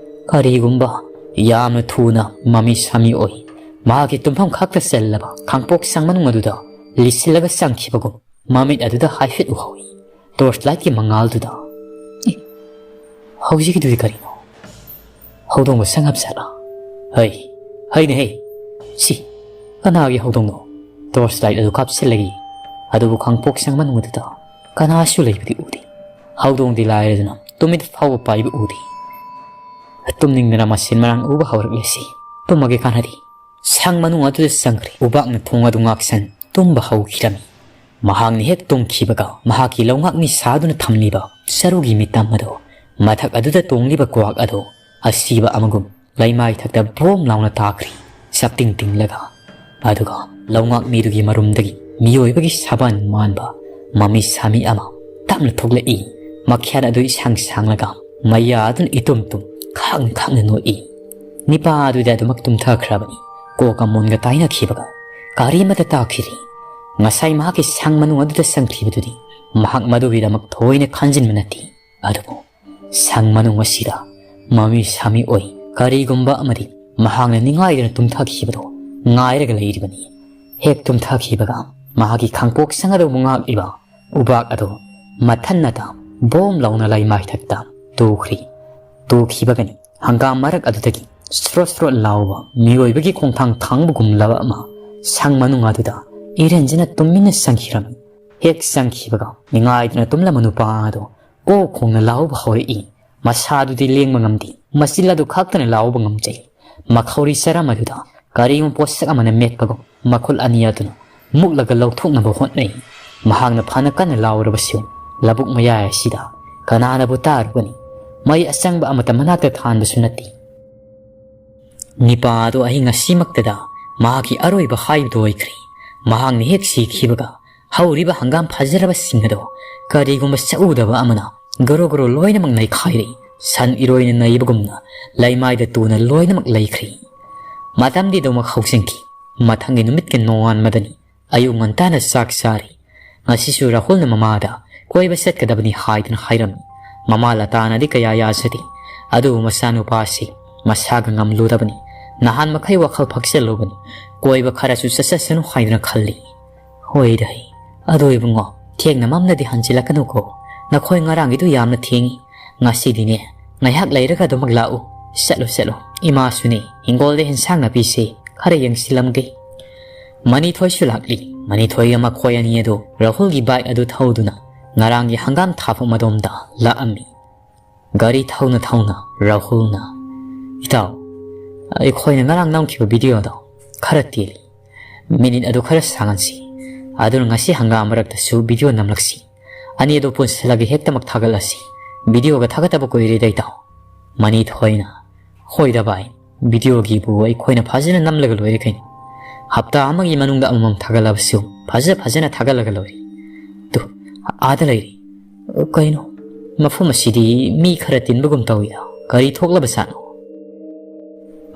ꯀꯔꯤꯒꯨꯝꯕ ꯌꯥꯝꯅ ꯊꯨꯅ ꯃꯃꯤ ꯁꯥꯃꯤ ꯑꯣꯏ꯫ ꯃꯍꯥꯛꯀꯤ ꯇꯨꯝꯐꯝ ꯈꯛꯇ ꯆꯜꯂꯕ ꯈꯥꯡꯄꯣꯛ ꯁꯪ ꯃꯅꯨꯡ ꯑꯗꯨꯗ ꯂꯤꯁꯤꯜꯂꯒ ꯆꯪꯈꯤꯕꯒꯨꯝ ꯃꯃꯤꯠ ꯑꯗꯨꯗ ꯍꯥꯏꯐꯦꯠ ꯎꯍꯧꯏ꯫ ꯇꯣꯔꯆ ꯂꯥꯏꯠꯀꯤ ꯃꯉꯥꯜꯗꯨꯗ꯫ ꯑꯦ, ꯍꯧꯖꯤꯛꯀꯤꯗꯨꯗꯤ ꯀꯔꯤꯅꯣ? ꯍꯧꯗꯣꯡꯒ ꯁꯪꯉꯕ ꯖꯥꯠꯂꯥ? ꯍꯩ, ꯍꯩꯅꯦ ꯍꯩ꯫ ꯁꯤ, ꯀꯅꯥꯒꯤ ꯍꯧꯗꯣꯡꯅꯣ? ꯇꯣꯔꯆ ꯂꯥꯏꯠ ꯑꯗꯨ ꯀꯥꯞꯁꯤꯜꯂꯛꯏ꯫ ꯑꯗꯨꯕꯨ ꯈꯥꯡꯄꯣꯛ ꯁꯪ ꯃꯅꯨꯡ ꯑꯗꯨꯗ ꯀꯅꯥꯁꯨ ꯂꯩꯕꯗꯤ ꯎꯗꯦ꯫ ꯍꯧꯗꯣꯡꯗꯤ ꯂꯥꯏꯔꯗꯅ ꯇꯨꯃꯤꯠ ꯐꯥꯎꯕ ꯄꯥꯏꯕ ꯎꯗꯦ꯫ ꯇꯨꯝꯅꯤꯡꯗꯅ ꯃꯁꯦꯟ ꯃꯔꯥꯡ ꯎꯕ ꯍꯧꯔꯛꯂꯦ ꯁꯤ꯫ ꯇꯨꯝꯃꯒꯦ ꯀꯥꯟꯅꯗꯦ꯫ ꯁꯪ ꯃꯅꯨꯡ ꯑꯗꯨꯗ ꯆꯪꯈ꯭ꯔꯦ꯫ ꯎꯕꯥꯛꯅ ꯊꯣꯡ ꯑꯗꯨ ꯉꯥꯛꯁꯟ ꯇꯨꯝꯕ ꯍꯧꯈꯤꯔꯝꯃꯤ꯫ ꯃꯍꯥꯛꯅ ꯍꯦꯛ ꯇꯨꯝꯈꯤꯕꯒ ꯃꯍꯥꯛꯀꯤ ꯂꯧꯉꯥꯛ ꯃꯤ ꯁꯥꯗꯨꯅ ꯊꯝꯂꯤꯕ ꯆꯔꯨꯒꯤ ꯃꯤꯇꯝ ꯑꯗꯨ, ꯃꯊꯛ ꯑꯗꯨꯗ ꯇꯣꯡꯂꯤꯕ ꯀ꯭ꯋꯥꯛ ꯑꯗꯨ ꯑꯁꯤꯕ ꯑꯃꯒꯨꯝ ꯂꯩꯃꯥꯏꯊꯛꯇ ꯕꯣꯝ ꯂꯥꯎꯅ ꯇꯥꯈ꯭ꯔꯤ꯫ ꯆꯞꯇꯤꯡ ꯇꯤꯡꯂꯒ꯫ ꯑꯗꯨꯒ ꯂꯧꯉꯥꯛ ꯃꯤꯗꯨꯒꯤ ꯃꯔꯨꯝꯗꯒꯤ ꯃꯤꯑꯣꯏꯕꯒꯤ ꯁꯥꯕꯥꯟ ꯃꯥꯟꯕ ꯃꯃꯤ ꯁꯥꯃꯤ ꯑꯃ ꯇꯞꯅ ꯊꯣꯛꯂꯛꯏ꯫ ꯃꯈ꯭ꯌꯥꯠ ꯑꯗꯨ ꯏꯁꯥꯡ ꯁꯥꯡꯂꯒ ꯃꯌꯥ ꯑꯗꯨꯅ ꯏꯇꯨꯝ ꯇꯨꯝ ꯈꯥꯡ ꯈꯥꯡꯅ ꯅꯣꯛꯏ꯫ ꯅꯤꯄꯥ ꯑꯗꯨꯗꯤ ꯑꯗꯨꯃꯛ ꯇꯨꯝꯊꯈ꯭ꯔꯕꯅꯤ꯫ ꯀꯣꯛꯀ ꯃꯣꯟꯒ ꯇꯥꯏꯅꯈꯤꯕꯒ ꯀꯔꯤ ꯑꯃꯠꯇ ꯇꯥꯈꯤꯗ꯭ꯔꯤ꯫ ꯉꯁꯥꯏ ꯃꯍꯥꯛꯀꯤ ꯁꯪ ꯃꯅꯨꯡ ꯑꯗꯨꯗ ꯆꯪꯈꯤꯕꯗꯨꯗꯤ ꯃꯍꯥꯛ ꯃꯗꯨꯒꯤꯗꯃꯛ ꯊꯑꯣꯏꯅ ꯈꯟꯖꯤꯟꯕ ꯅꯠꯇꯦ꯫ ꯑꯗꯨꯕꯨ ꯁꯪ ꯃꯅꯨꯡ ꯑꯁꯤꯗ ꯃꯃꯤ ꯁꯥꯃꯤ ꯑꯣꯏ ꯀꯔꯤꯒꯨꯝꯕ ꯑꯃꯗꯤ ꯃꯍꯥꯛꯅ ꯅꯤꯡꯉꯥꯏꯗꯨꯅ ꯇꯨꯝꯊꯈꯤꯕꯗꯨ ꯉꯥꯏꯔꯒ ꯂꯩꯔꯤꯕꯅꯤ꯫ ꯍꯦꯛ ꯇꯨꯝꯊꯈꯤꯕꯒ ꯃꯍꯥꯛꯀꯤ ꯈꯥꯡꯄꯣꯛ ꯁꯪ ꯑꯗꯨꯕꯨ ꯉꯥꯛꯂꯤꯕ ꯎꯕꯥꯛ ꯑꯗꯨ ꯃꯊꯟꯅꯇ ꯕꯣꯝ ꯂꯥꯎꯅ ꯂꯩꯃꯥꯏꯊꯛꯇ ꯇꯨꯈ꯭ꯔꯤ꯫ ꯇꯨꯈꯤꯕꯒꯅꯤ ꯍꯪꯒꯥꯝ ꯃꯔꯛ ꯑꯗꯨꯗꯒꯤ ꯁ꯭ꯔꯣꯠ ꯁ꯭ꯔꯣꯠ ꯂꯥꯎꯕ ꯃꯤꯑꯣꯏꯕꯒꯤ ꯈꯣꯡꯊꯥꯡ ꯈꯥꯡꯕꯒꯨꯝꯂꯕ ꯑꯃ ꯁꯪ ꯃꯅꯨꯡ ꯑꯗꯨꯗ ꯏꯔꯦꯟꯖꯅ ꯇꯨꯃꯤꯟꯅ ꯆꯪꯈꯤꯔꯝꯃꯤ꯫ ꯍꯦꯛ ꯆꯪꯈꯤꯕꯒ ꯅꯤꯡꯉꯥꯏꯗꯨꯅ ꯇꯨꯝꯂꯝꯕ ꯅꯨꯄꯥ ꯑꯗꯨ ꯀꯣ ꯈꯣꯡꯅ ꯂꯥꯎꯕ ꯍꯧꯔꯛꯏ꯫ ꯃꯁꯥꯗꯨꯗꯤ ꯂꯦꯡꯕ ꯉꯝꯗꯦ, ꯃꯆꯤꯜ ꯑꯗꯨ ꯈꯛꯇꯅ ꯂꯥꯎꯕ ꯉꯝꯖꯩ꯫ ꯃꯈꯧꯔꯤ ꯆꯔꯝ ꯑꯗꯨꯗ ꯀꯔꯤꯒꯨꯝꯕ ꯄꯣꯠꯁꯛ ꯑꯃꯅ ꯃꯦꯠꯄꯒꯨꯝ ꯃꯈꯨꯠ ꯑꯅꯤ ꯑꯗꯨꯅ ꯃꯨꯛꯂꯒ ꯂꯧꯊꯣꯛꯅꯕ ꯍꯣꯠꯅꯩ꯫ ꯃꯍꯥꯛꯅ ꯐꯅ ꯀꯟꯅ ꯂꯥꯎꯔꯕꯁꯨ ꯂꯧꯕꯨꯛ ꯃꯌꯥꯏ ꯑꯁꯤꯗ ꯀꯅꯥꯅꯕꯨ ꯇꯥꯔꯨꯒꯅꯤ? ꯃꯩ ꯑꯆꯪꯕ ꯑꯃꯠꯇ ꯃꯅꯥꯛꯇ ꯊꯥꯟꯕꯁꯨ ꯅꯠꯇꯦ꯫ ꯅꯤꯄꯥ ꯑꯗꯨ ꯑꯍꯤꯡ ꯑꯁꯤꯃꯛꯇꯗ ꯃꯍꯥꯛꯀꯤ ꯑꯔꯣꯏꯕ ꯍꯥꯏꯕꯗꯨ ꯑꯣꯏꯈ꯭ꯔꯦ꯫ ꯃꯍꯥꯛꯅ ꯍꯦꯛ ꯁꯤꯈꯤꯕꯒ ꯍꯧꯔꯤꯕ ꯍꯪꯒꯥꯝ ꯐꯖꯔꯕꯁꯤꯡ ꯑꯗꯨ ꯀꯔꯤꯒꯨꯝꯕ ꯁꯛꯎꯗꯕ ꯑꯃꯅ ꯒꯣꯔꯣ ꯒꯣꯔꯣ ꯂꯣꯏꯅꯃꯛ ꯅꯩꯈꯥꯏꯔꯦ꯫ ꯁꯟ ꯏꯔꯣꯏꯅ ꯅꯩꯕꯒꯨꯝꯅ ꯂꯩꯃꯥꯏꯗ ꯇꯨꯅ ꯂꯣꯏꯅꯃꯛ ꯂꯩꯈ꯭ꯔꯦ꯫ ꯃꯇꯝꯗꯤ ꯑꯗꯨꯃꯛ ꯍꯧꯖꯤꯟꯈꯤ꯫ ꯃꯊꯪꯒꯤ ꯅꯨꯃꯤꯠꯀꯤ ꯅꯣꯡꯉꯥꯟꯕꯗꯅꯤ꯫ ꯑꯌꯨꯛ ꯉꯟꯇꯥꯅ ꯆꯥꯛ ꯆꯥꯔꯤ꯫ ꯉꯁꯤꯁꯨ ꯔꯥꯍꯨꯜꯅ ꯃꯃꯥꯗ ꯀꯣꯏꯕ ꯆꯠꯀꯗꯕꯅꯤ ꯍꯥꯏꯗꯨꯅ ꯍꯥꯏꯔꯝꯃꯤ꯫ ꯃꯃꯥ ꯂꯇꯥꯅꯗꯤ ꯀꯌꯥ ꯌꯥꯖꯗꯦ꯫ ꯑꯗꯨꯕꯨ ꯃꯆꯥꯅꯨꯄꯥꯁꯤ ꯃꯁꯥꯒ ꯉꯝꯂꯨꯗꯕꯅꯤ꯫ ꯅꯍꯥꯟ ꯃꯈꯩ ꯋꯥꯈꯜ ꯐꯛꯆꯜꯂꯨꯕꯅꯤ꯫ ꯀꯣꯏꯕ ꯈꯔꯁꯨ ꯆꯠꯆꯁꯅꯨ ꯍꯥꯏꯗꯨꯅ ꯈꯜꯂꯤ꯫ ꯍꯣꯏꯗ, ꯑꯗꯣ ꯏꯕꯨꯡꯉꯣ, ꯊꯦꯡꯅ ꯃꯝꯂꯗꯤ ꯍꯟꯖꯤꯜꯂꯛꯀꯅꯨꯀꯣ꯫ ꯅꯈꯣꯏ ꯉꯔꯥꯡꯒꯤꯗꯨ ꯌꯥꯝꯅ ꯊꯦꯡꯉꯤ꯫ ꯉꯁꯤꯗꯤꯅꯦ, ꯉꯥꯏꯍꯥꯛ ꯂꯩꯔꯒ ꯑꯗꯨꯃꯛ ꯂꯥꯛꯎ꯫ ꯆꯠꯂꯨ, ꯆꯠꯂꯨ꯫ ꯏꯃꯥꯁꯨꯅꯦ, ꯍꯤꯡꯒꯣꯜꯗ ꯍꯦꯟꯁꯥꯡ ꯅꯥꯄꯤꯁꯦ ꯈꯔ ꯌꯦꯡꯁꯤꯜꯂꯝꯒꯦ꯫ ꯃꯅꯤꯊꯣꯏꯁꯨ ꯂꯥꯛꯂꯤ꯫ ꯃꯅꯤꯊꯣꯏꯒ ꯃꯈꯣꯏ ꯑꯅꯤ ꯑꯗꯨ ꯔꯥꯍꯨꯜꯒꯤ ꯕꯥꯏꯛ ꯑꯗꯨ ꯊꯧꯗꯨꯅ ꯉꯔꯥꯡꯒꯤ ꯍꯪꯒꯥꯝ ꯊꯥꯐꯝ ꯑꯗꯣꯝꯗ ꯂꯥꯛꯑꯝꯃꯤ꯫ ꯒꯥꯔꯤ ꯊꯧꯅ ꯊꯧꯅ ꯔꯥꯍꯨꯜꯅ, "ꯏꯇꯥꯎ, ꯑꯩꯈꯣꯏꯅ ꯉꯔꯥꯡ ꯅꯝꯈꯤꯕ ꯚꯤꯗꯤꯑꯣꯗꯣ ꯈꯔ ꯇꯦꯜꯂꯤ꯫ ꯃꯤꯅꯤꯠ ꯑꯗꯨ ꯈꯔ ꯁꯥꯡꯍꯟꯁꯤ꯫ ꯑꯗꯨꯅ ꯉꯁꯤ ꯍꯪꯒꯥꯝ ꯃꯔꯛꯇꯁꯨ ꯚꯤꯗꯤꯑꯣ ꯅꯝꯂꯛꯁꯤ꯫ ꯑꯅꯤ ꯑꯗꯨ ꯄꯨꯟꯁꯤꯜꯂꯒ ꯍꯦꯛꯇꯃꯛ ꯊꯥꯒꯠꯂꯁꯤ꯫ ꯚꯤꯗꯤꯑꯣꯒ ꯊꯥꯒꯠꯇꯕ ꯀꯨꯏꯔꯦꯗ, ꯏꯇꯥꯎ꯫" ꯃꯅꯤꯊꯣꯏꯅ, "ꯍꯣꯏꯗ ꯚꯥꯏ, ꯚꯤꯗꯤꯑꯣꯒꯤꯕꯨ ꯑꯩꯈꯣꯏꯅ ꯐꯖꯅ ꯅꯝꯂꯒ ꯂꯣꯏꯔꯦ ꯀꯩꯅꯣ꯫ ꯍꯞꯇꯥ ꯑꯃꯒꯤ ꯃꯅꯨꯡꯗ ꯑꯃꯃꯝ ꯊꯥꯒꯠꯂꯕꯁꯨ ꯐꯖ ꯐꯖꯅ ꯊꯥꯒꯠꯂꯒ ꯂꯣꯏꯔꯦ꯫ ꯇꯨ, ꯑꯥꯗ ꯂꯩꯔꯦ꯫ ꯀꯩꯅꯣ, ꯃꯐꯝ ꯑꯁꯤꯗꯤ ꯃꯤ ꯈꯔ ꯇꯤꯟꯕꯒꯨꯝ ꯇꯧꯏꯗ꯫ ꯀꯔꯤ ꯊꯣꯛꯂꯕ ꯖꯥꯠꯅꯣ?"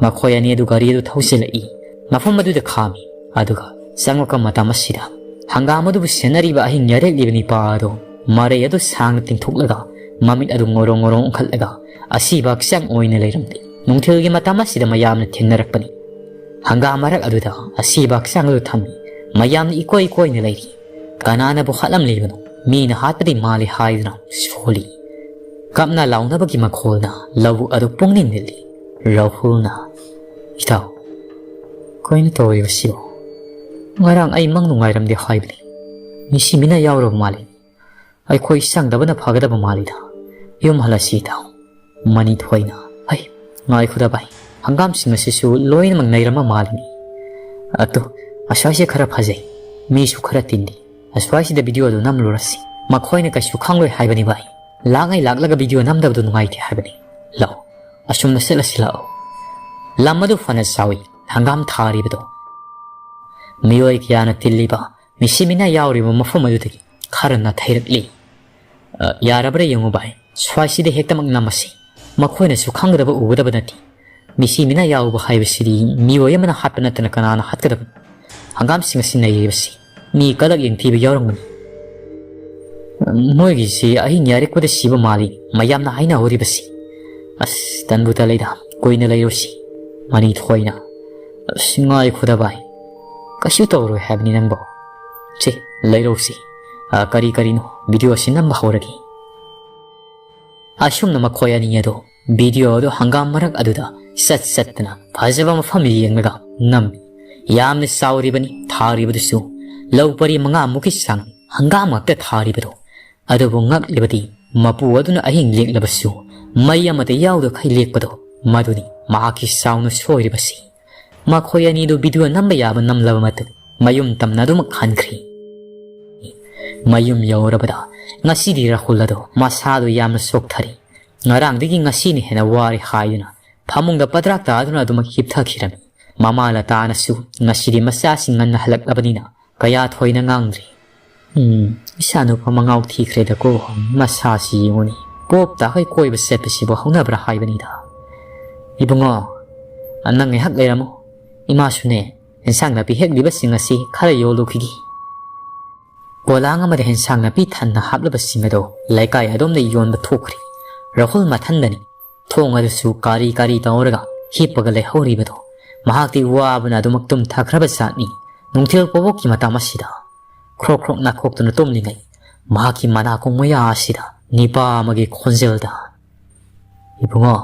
ꯃꯈꯣꯏ ꯑꯅꯤ ꯑꯗꯨ ꯒꯥꯔꯤ ꯑꯗꯨ ꯊꯧꯖꯤꯜꯂꯛꯏ꯫ ꯃꯐꯝ ꯑꯗꯨꯗ ꯈꯥꯝꯃꯤ꯫ ꯑꯗꯨꯒ ꯆꯪꯂꯛꯄ ꯃꯇꯝ ꯑꯁꯤꯗ ꯍꯪꯒꯥꯝ ꯑꯗꯨꯕꯨ ꯁꯦꯟꯅꯔꯤꯕ ꯑꯍꯤꯡ ꯌꯥꯔꯦꯛꯂꯤꯕ ꯅꯤꯄꯥ ꯑꯗꯣ ꯃꯔꯩ ꯑꯗꯨ ꯁꯥꯡꯅ ꯇꯤꯡꯊꯣꯛꯂꯒ ꯃꯃꯤꯠ ꯑꯗꯨ ꯉꯣꯔꯣꯡ ꯉꯣꯔꯣꯡ ꯎꯪꯈꯠꯂꯒ ꯑꯁꯤꯕ ꯍꯛꯆꯥꯡ ꯑꯣꯏꯅ ꯂꯩꯔꯝꯂꯦ꯫ ꯅꯨꯡꯊꯤꯜꯒꯤ ꯃꯇꯝ ꯑꯁꯤꯗ ꯃꯌꯥꯝꯅ ꯊꯦꯡꯅꯔꯛꯄꯅꯤ꯫ ꯍꯪꯒꯥꯝ ꯃꯔꯛ ꯑꯗꯨꯗ ꯑꯁꯤꯕ ꯍꯛꯆꯥꯡ ꯑꯗꯨ ꯊꯝꯃꯤ꯫ ꯃꯌꯥꯝꯅ ꯏꯀꯣꯏ ꯀꯣꯏꯅ ꯂꯩꯔꯤ꯫ ꯀꯅꯥꯅꯕꯨ ꯍꯥꯠꯂꯝꯂꯤꯕꯅꯣ? ꯃꯤꯅ ꯍꯥꯠꯄꯗꯤ ꯃꯥꯜꯂꯤ ꯍꯥꯏꯗꯨꯅ ꯁꯣꯜꯂꯤ꯫ ꯀꯞꯅ ꯂꯥꯎꯅꯕꯒꯤ ꯃꯈꯣꯜꯅ ꯂꯧꯕꯨꯛ ꯑꯗꯨ ꯄꯨꯡꯅꯤꯡ ꯅꯤꯜꯂꯤ꯫ ꯔꯥꯍꯨꯜꯅ, "ꯏꯇꯥꯎ, ꯀꯩꯅꯣ ꯇꯧꯔꯤꯕꯁꯤꯕꯣ? ꯉꯔꯥꯡ ꯑꯩ ꯃꯪ ꯅꯨꯡꯉꯥꯏꯔꯝꯗꯦ ꯍꯥꯏꯕꯅꯤ꯫ ꯃꯤꯁꯤ ꯃꯤꯅ ꯌꯥꯎꯔꯕ ꯃꯥꯜꯂꯤ꯫ ꯑꯩꯈꯣꯏ ꯆꯪꯗꯕꯅ ꯐꯒꯗꯕ ꯃꯥꯜꯂꯤꯗ꯫ ꯌꯨꯝ ꯍꯜꯂꯁꯤ ꯏꯇꯥꯎ꯫" ꯃꯅꯤꯊꯣꯏꯅ, "ꯍꯩ, ꯉꯥꯏꯈꯣꯗ ꯚꯥꯏ, ꯍꯪꯒꯥꯝꯁꯤꯡ ꯑꯁꯤꯁꯨ ꯂꯣꯏꯅꯃꯛ ꯅꯩꯔꯝꯕ ꯃꯥꯜꯂꯤꯅꯤ꯫ ꯑꯗꯨ ꯑꯁ꯭ꯋꯥꯏꯁꯦ ꯈꯔ ꯐꯖꯩ, ꯃꯤꯁꯨ ꯈꯔ ꯇꯤꯟꯗꯤ꯫ ꯑꯁ꯭ꯋꯥꯏꯁꯤꯗ ꯚꯤꯗꯤꯑꯣꯗꯨ ꯅꯝꯂꯨꯔꯁꯤ꯫ ꯃꯈꯣꯏꯅ ꯀꯩꯁꯨ ꯈꯪꯂꯣꯏ ꯍꯥꯏꯕꯅꯤ ꯚꯥꯏ꯫ ꯂꯥꯛꯉꯩ ꯂꯥꯛꯂꯒ ꯚꯤꯗꯤꯑꯣ ꯅꯝꯗꯕꯗꯨ ꯅꯨꯡꯉꯥꯏꯇꯦ ꯍꯥꯏꯕꯅꯤ꯫ ꯂꯥꯛꯑꯣ, ꯑꯁꯨꯝꯅ ꯆꯠꯂꯁꯤ ꯂꯥꯛꯑꯣ꯫" ꯂꯝ ꯑꯗꯨ ꯐꯅ ꯆꯥꯎꯏ, ꯍꯪꯒꯥꯝ ꯊꯥꯔꯤꯕꯗꯣ꯫ ꯃꯤꯑꯣꯏ ꯀꯌꯥꯅ ꯇꯤꯜꯂꯤꯕ ꯃꯤꯁꯤ ꯃꯤꯅꯥ ꯌꯥꯎꯔꯤꯕ ꯃꯐꯝ ꯑꯗꯨꯗꯒꯤ ꯈꯔ ꯅꯥꯊꯩꯔꯛꯂꯤ꯫ "ꯑ, ꯌꯥꯔꯕ꯭ꯔꯥ ꯌꯦꯡꯉꯨ ꯚꯥꯏ, ꯁ꯭ꯋꯥꯏꯁꯤꯗ ꯍꯦꯛꯇꯃꯛ ꯅꯝꯃꯁꯤ꯫ ꯃꯈꯣꯏꯅꯁꯨ ꯈꯪꯒꯗꯕ ꯎꯒꯗꯕ ꯅꯠꯇꯦ꯫ ꯃꯤꯁꯤ ꯃꯤꯅꯥ ꯌꯥꯎꯕ ꯍꯥꯏꯕꯁꯤꯗꯤ ꯃꯤꯑꯣꯏ ꯑꯃꯅ ꯍꯥꯠꯄ ꯅꯠꯇꯅ ꯀꯅꯥꯅ ꯍꯥꯠꯀꯗꯕꯅꯣ? ꯍꯪꯒꯥꯝꯁꯤꯡ ꯑꯁꯤ ꯅꯩꯔꯤꯕꯁꯤ ꯃꯤ ꯀꯂꯛ ꯌꯦꯡꯊꯤꯕ ꯌꯥꯎꯔꯝꯒꯅꯤ꯫ ꯃꯣꯏꯒꯤꯁꯤ ꯑꯍꯤꯡ ꯌꯥꯔꯦꯛꯄꯗ ꯁꯤꯕ ꯃꯥꯜꯂꯤ ꯃꯌꯥꯝꯅ ꯍꯥꯏꯅꯍꯧꯔꯤꯕꯁꯤ꯫ ꯑꯁ, ꯇꯟꯕꯨ ꯇꯜꯂꯤꯗ, ꯀꯨꯏꯅ ꯂꯩꯔꯨꯁꯤ꯫" ꯃꯅꯤꯊꯣꯏꯅ, "ꯑꯁ, ꯉꯥꯏꯈꯣꯗ ꯚꯥꯏ, ꯀꯩꯁꯨ ꯇꯧꯔꯣꯏ ꯍꯥꯏꯕꯅꯤ ꯅꯪꯕꯣ꯫ ꯁꯦ, ꯂꯩꯔꯧꯁꯤ꯫ ꯑ, ꯀꯔꯤ ꯀꯔꯤꯅꯣ ꯚꯤꯗꯤꯑꯣ ꯑꯁꯤ ꯅꯝꯕ ꯍꯧꯔꯒꯦ꯫" ꯑꯁꯨꯝꯅ ꯃꯈꯣꯏ ꯑꯅꯤ ꯑꯗꯨ ꯚꯤꯗꯤꯑꯣ ꯑꯗꯨ ꯍꯪꯒꯥꯝ ꯃꯔꯛ ꯑꯗꯨꯗ ꯆꯠ ꯆꯠꯇꯅ ꯐꯖꯕ ꯃꯐꯝ ꯌꯦꯡꯂꯒ ꯅꯝꯃꯤ꯫ ꯌꯥꯝꯅ ꯆꯥꯎꯔꯤꯕꯅꯤ ꯊꯥꯔꯤꯕꯗꯨꯁꯨ, ꯂꯧ ꯄꯔꯤ ꯃꯉꯥꯃꯨꯛꯀꯤ ꯆꯥꯡ ꯍꯪꯒꯥꯝ ꯉꯥꯛꯇ ꯊꯥꯔꯤꯕꯗꯨ꯫ ꯑꯗꯨꯕꯨ ꯉꯛꯂꯤꯕꯗꯤ ꯃꯄꯨ ꯑꯗꯨꯅ ꯑꯍꯤꯡ ꯂꯦꯛꯂꯕꯁꯨ ꯃꯩ ꯑꯃꯠꯇ ꯌꯥꯎꯗꯈꯩ ꯂꯦꯛꯄꯗꯣ, ꯃꯗꯨꯅꯤ ꯃꯍꯥꯛꯀꯤ ꯆꯥꯎꯅ ꯁꯣꯏꯔꯤꯕꯁꯤ꯫ ꯃꯈꯣꯏ ꯑꯅꯤꯗꯨ ꯚꯤꯗꯤꯑꯣ ꯅꯝꯕ ꯌꯥꯕ ꯅꯝꯂꯕ ꯃꯇꯨꯡ ꯃꯌꯨꯝ ꯇꯝꯅ ꯑꯗꯨꯃꯛ ꯍꯟꯈ꯭ꯔꯤ꯫ ꯃꯌꯨꯝ ꯌꯧꯔꯕꯗ ꯉꯁꯤꯗꯤ ꯔꯥꯍꯨꯜ ꯑꯗꯣ ꯃꯁꯥꯗꯣ ꯌꯥꯝꯅ ꯁꯣꯛꯊꯔꯤ꯫ ꯉꯔꯥꯡꯗꯒꯤ ꯉꯁꯤꯅ ꯍꯦꯟꯅ ꯋꯥꯔꯦ ꯍꯥꯏꯗꯨꯅ ꯐꯃꯨꯡꯗ ꯄꯗ꯭ꯔꯥꯛ ꯇꯥꯗꯨꯅ ꯑꯗꯨꯃꯛ ꯍꯤꯞꯊꯈꯤꯔꯝꯃꯤ꯫ ꯃꯃꯥ ꯂꯇꯥꯅꯁꯨ ꯉꯁꯤꯗꯤ ꯃꯆꯥꯁꯤꯡ ꯉꯟꯅ ꯍꯜꯂꯛꯂꯕꯅꯤꯅ ꯀꯌꯥ ꯊꯣꯏꯅ ꯉꯥꯡꯗ꯭ꯔꯤ꯫ "ꯎꯝ, ꯏꯆꯥꯅꯨꯄꯥ ꯃꯉꯥꯎ ꯊꯤꯈ꯭ꯔꯦꯗꯀꯣ, ꯃꯁꯥꯁꯤ ꯌꯦꯡꯉꯨꯅꯤ, ꯄꯣꯞ ꯇꯥꯈꯩ ꯀꯣꯏꯕ ꯆꯠꯄꯁꯤꯕꯨ ꯍꯧꯅꯕ꯭ꯔꯥ ꯍꯥꯏꯕꯅꯤꯗ꯫ ꯏꯕꯨꯡꯉꯣ, ꯅꯪ ꯉꯥꯏꯍꯥꯛ ꯂꯩꯔꯝꯃꯨ, ꯏꯃꯥꯁꯨꯅꯦ, ꯏꯟꯁꯥꯡ ꯅꯥꯄꯤ ꯍꯦꯛꯂꯤꯕꯁꯤꯡ ꯑꯁꯤ ꯈꯔ ꯌꯣꯜꯂꯨꯈꯤꯒꯦ꯫" ꯄꯣꯂꯥꯡ ꯑꯃꯗ ꯍꯦꯟꯁꯥꯡ ꯅꯥꯄꯤ ꯊꯟꯅ ꯍꯥꯞꯂꯕꯁꯤꯡ ꯑꯗꯨ ꯂꯩꯀꯥꯏ ꯑꯗꯣꯝꯗ ꯌꯣꯟꯕ ꯊꯣꯛꯈ꯭ꯔꯤ꯫ ꯔꯥꯍꯨꯜ ꯃꯊꯟꯗꯅꯤ ꯊꯣꯡ ꯑꯗꯨꯁꯨ ꯀꯥꯔꯤ ꯀꯥꯔꯤ ꯇꯧꯔꯒ ꯍꯤꯞꯄꯒ ꯂꯩꯍꯧꯔꯤꯕꯗꯣ꯫ ꯃꯍꯥꯛꯇꯤ ꯋꯥꯕꯅ ꯑꯗꯨꯃꯛ ꯇꯨꯝꯊꯈ꯭ꯔꯕ ꯖꯥꯠꯅꯤ꯫ ꯅꯨꯡꯊꯤꯜ ꯄꯣꯕꯣꯛꯀꯤ ꯃꯇꯝ ꯑꯁꯤꯗ ꯈ꯭ꯔꯣꯛ ꯈ꯭ꯔꯣꯛ ꯅꯥꯈꯣꯛꯇꯨꯅ ꯇꯨꯝꯂꯤꯉꯩ ꯃꯍꯥꯛꯀꯤ ꯃꯅꯥꯀꯣꯡ ꯃꯌꯥ ꯑꯁꯤꯗ ꯅꯤꯄꯥ ꯑꯃꯒꯤ ꯈꯣꯟꯖꯦꯜꯗ, "ꯏꯕꯨꯡꯉꯣ,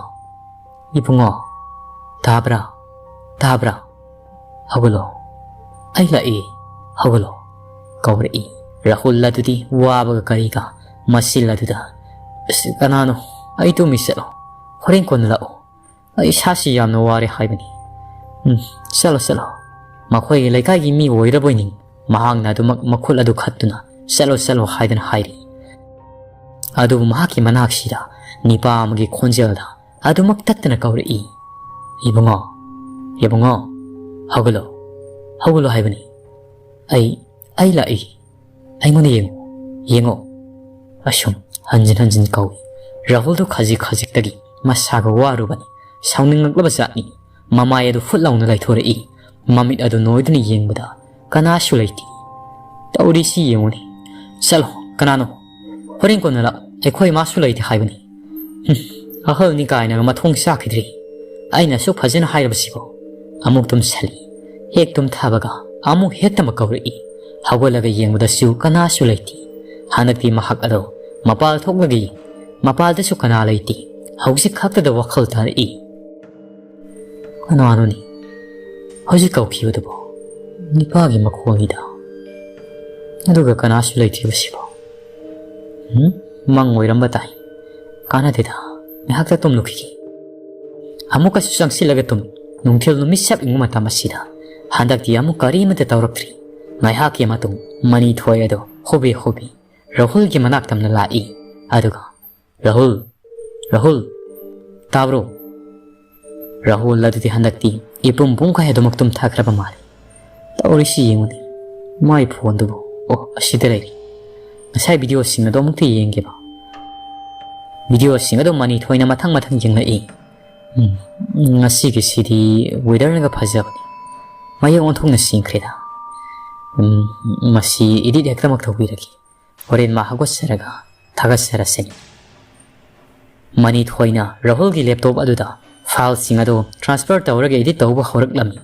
ꯏꯕꯨꯡꯉꯣ, ꯇꯥꯕ꯭ꯔꯥ? ꯇꯥꯕ꯭ꯔꯥ? ꯍꯧꯒꯠꯂꯣ, ꯑꯩ ꯂꯥꯛꯏ, ꯍꯧꯒꯠꯂꯣ," ꯀꯧꯔꯛꯏ꯫ ꯔꯥꯍꯨꯜ ꯑꯗꯨꯗꯤ ꯋꯥꯕꯒ ꯀꯔꯤꯒ ꯃꯆꯤꯜ ꯑꯗꯨꯗ, "ꯑꯁ, ꯀꯅꯥꯅꯣ? ꯑꯩ ꯇꯨꯝꯃꯤ, ꯆꯠꯂꯣ, ꯍꯣꯔꯦꯟ ꯀꯣꯟꯅ ꯂꯥꯛꯑꯣ, ꯑꯩ ꯏꯁꯥꯁꯤ ꯌꯥꯝꯅ ꯋꯥꯔꯦ ꯍꯥꯏꯕꯅꯤ꯫ ꯎꯝ, ꯆꯠꯂꯣ, ꯆꯠꯂꯣ, ꯃꯈꯣꯏꯒꯤ ꯂꯩꯀꯥꯏꯒꯤ ꯃꯤ ꯑꯣꯏꯔꯕꯣꯏ ꯅꯤꯡ"꯫ ꯃꯍꯥꯛꯅ ꯑꯗꯨꯃꯛ ꯃꯈꯨꯠ ꯑꯗꯨ ꯈꯠꯇꯨꯅ, "ꯆꯠꯂꯣ, ꯆꯠꯂꯣ" ꯍꯥꯏꯗꯨꯅ ꯍꯥꯏꯔꯤ꯫ ꯑꯗꯨꯕꯨ ꯃꯍꯥꯛꯀꯤ ꯃꯅꯥꯛꯁꯤꯗ ꯅꯤꯄꯥ ꯑꯃꯒꯤ ꯈꯣꯟꯖꯦꯜꯗ ꯑꯗꯨꯃꯛ ꯇꯠꯇꯅ ꯀꯧꯔꯛꯏ, "ꯏꯕꯨꯡꯉꯣ, ꯏꯕꯨꯡꯉꯣ, ꯍꯧꯒꯠꯂꯣ, ꯍꯧꯒꯠꯂꯣ ꯍꯥꯏꯕꯅꯤ꯫ ꯑꯩ, ꯑꯩ ꯂꯥꯛꯏ, ꯑꯩꯉꯣꯟꯗ ꯌꯦꯡꯉꯨ, ꯌꯦꯡꯉꯣ"꯫ ꯑꯁꯨꯝ ꯍꯟꯖꯤꯟ ꯍꯟꯖꯤꯟ ꯀꯧꯏ꯫ ꯔꯥꯍꯨꯜꯗꯨ ꯈꯖꯤꯛ ꯈꯖꯤꯛꯇꯒꯤ ꯃꯁꯥꯒ ꯋꯥꯔꯨꯕꯅꯤ꯫ ꯁꯥꯎꯅꯤꯡꯂꯛꯂꯕ ꯖꯥꯠꯅꯤ꯫ ꯃꯃꯥꯏ ꯑꯗꯨ ꯐꯨꯠ ꯂꯥꯎꯅ ꯂꯥꯏꯊꯣꯔꯛꯏ꯫ ꯃꯃꯤꯠ ꯑꯗꯨ ꯅꯣꯏꯗꯨꯅ ꯌꯦꯡꯕꯗ ꯀꯅꯥꯁꯨ ꯂꯩꯇꯦ꯫ "ꯇꯧꯔꯤꯁꯤ ꯌꯦꯡꯉꯨꯅꯦ꯫ ꯆꯠꯂꯣ, ꯀꯅꯥꯅꯣ? ꯍꯣꯔꯦꯟ ꯀꯣꯟꯅ ꯂꯥꯛꯑꯣ, ꯑꯩꯈꯣꯏ ꯃꯥꯁꯨ ꯂꯩꯇꯦ ꯍꯥꯏꯕꯅꯤ꯫ ꯍꯨꯝ, ꯑꯍꯜꯅꯤ ꯀꯥꯏꯅꯒ ꯃꯊꯣꯡ ꯆꯥꯈꯤꯗ꯭ꯔꯤ꯫ ꯑꯩꯅꯁꯨ ꯐꯖꯅ ꯍꯥꯏꯔꯕꯁꯤꯕꯨ"꯫ ꯑꯃꯨꯛ ꯇꯨꯝꯁꯜꯂꯤ꯫ ꯍꯦꯛ ꯇꯨꯝꯊꯕꯒ ꯑꯃꯨꯛ ꯍꯦꯛꯇꯃꯛ ꯀꯧꯔꯛꯏ꯫ ꯍꯧꯒꯠꯂꯒ ꯌꯦꯡꯕꯗꯁꯨ ꯀꯅꯥꯁꯨ ꯂꯩꯇꯦ꯫ ꯍꯟꯗꯛꯇꯤ ꯃꯍꯥꯛ ꯑꯗꯨ ꯃꯄꯥꯜ ꯊꯣꯛꯂꯒ ꯌꯦꯡ-, ꯃꯄꯥꯜꯗꯁꯨ ꯀꯅꯥ ꯂꯩꯇꯦ꯫ ꯍꯧꯖꯤꯛ ꯈꯛꯇꯗ ꯋꯥꯈꯜ ꯇꯥꯔꯛꯏ꯫ "ꯀꯅꯥꯅꯣꯅꯤ? ꯍꯧꯖꯤꯛ ꯀꯧꯈꯤꯕꯗꯨꯕꯨ ꯅꯤꯄꯥꯒꯤ ꯃꯈꯣꯜꯅꯤꯗ꯫ ꯑꯗꯨꯒ ꯀꯅꯥꯁꯨ ꯂꯩꯇ꯭ꯔꯤꯕꯁꯤꯕꯣ? ꯎꯝ? ꯃꯪ ꯑꯣꯏꯔꯝꯕ ꯇꯥꯏ꯫ ꯀꯥꯟꯅꯗꯦꯗ, ꯉꯥꯏꯍꯥꯛꯇ ꯇꯨꯝꯂꯨꯈꯤꯒꯦ"꯫ ꯑꯃꯨꯛꯀꯁꯨ ꯆꯪꯁꯤꯜꯂꯒ ꯇꯨꯝꯃꯤ꯫ ꯅꯨꯡꯊꯤꯜ ꯅꯨꯃꯤꯠ ꯁꯦꯞ ꯏꯪꯕ ꯃꯇꯝ ꯑꯁꯤꯗ ꯍꯟꯗꯛꯇꯤ ꯑꯃꯨꯛ ꯀꯔꯤꯃꯠꯇ ꯇꯧꯔꯛꯇ꯭ꯔꯤ꯫ ꯉꯥꯏꯍꯥꯛꯀꯤ ꯃꯇꯨꯡ ꯃꯅꯤꯊꯣꯏ ꯑꯗꯨ ꯍꯣꯕꯦ ꯍꯣꯕꯦ ꯔꯥꯍꯨꯜꯒꯤ ꯃꯅꯥꯛ ꯇꯝꯅ ꯂꯥꯛꯏ꯫ ꯑꯗꯨꯒ, "ꯔꯥꯍꯨꯜ, ꯔꯥꯍꯨꯜ, ꯇꯥꯕ꯭ꯔꯣ?" ꯔꯥꯍꯨꯜ ꯑꯗꯨꯗꯤ ꯍꯟꯗꯛꯇꯤ ꯏꯄꯨꯝ ꯄꯨꯝꯈꯥꯏ ꯑꯗꯨꯃꯛ ꯇꯨꯝꯊꯈ꯭ꯔꯕ ꯃꯥꯜꯂꯤ꯫ ꯇꯧꯔꯤꯁꯤ ꯌꯦꯡꯉꯨꯅꯦ, ꯃꯥꯏ ꯐꯣꯟꯗꯨꯕꯨ꯫ ꯑꯣ, ꯑꯁꯤꯗ ꯂꯩꯔꯤ꯫ ꯉꯁꯥꯏ ꯚꯤꯗꯤꯑꯣꯁꯤꯡ ꯑꯗꯣ ꯑꯃꯨꯛꯇ ꯌꯦꯡꯒꯦꯕ꯫ ꯚꯤꯗꯤꯑꯣꯁꯤꯡ ꯑꯗꯣ ꯃꯅꯤꯊꯣꯏꯅ ꯃꯊꯪ ꯃꯊꯪ ꯌꯦꯡꯂꯛꯏ꯫ ꯎꯝ, ꯉꯁꯤꯒꯤꯁꯤꯗꯤ ꯋꯦꯗꯔꯅꯒ ꯐꯖꯕꯅꯤ꯫ ꯃꯌꯦꯛ ꯑꯣꯟꯊꯣꯛꯅ ꯁꯦꯡꯈ꯭ꯔꯦꯗ꯫ ꯎꯝ, ꯃꯁꯤ edit ꯍꯦꯛꯇꯃꯛ ꯇꯧꯕꯤꯔꯒꯦ꯫ ꯍꯣꯔꯦꯟ ꯃꯥ ꯍꯧꯒꯠꯆꯔꯒ ꯊꯥꯒꯠꯆꯔꯁꯤꯅꯤ꯫ ꯃꯅꯤꯊꯣꯏꯅ ꯔꯥꯍꯨꯜꯒꯤ laptop ꯑꯗꯨꯗ fileꯁꯤꯡ ꯑꯗꯨ transfer ꯇꯧꯔꯒ edit ꯇꯧꯕ ꯍꯧꯔꯛꯂꯝꯃꯤ꯫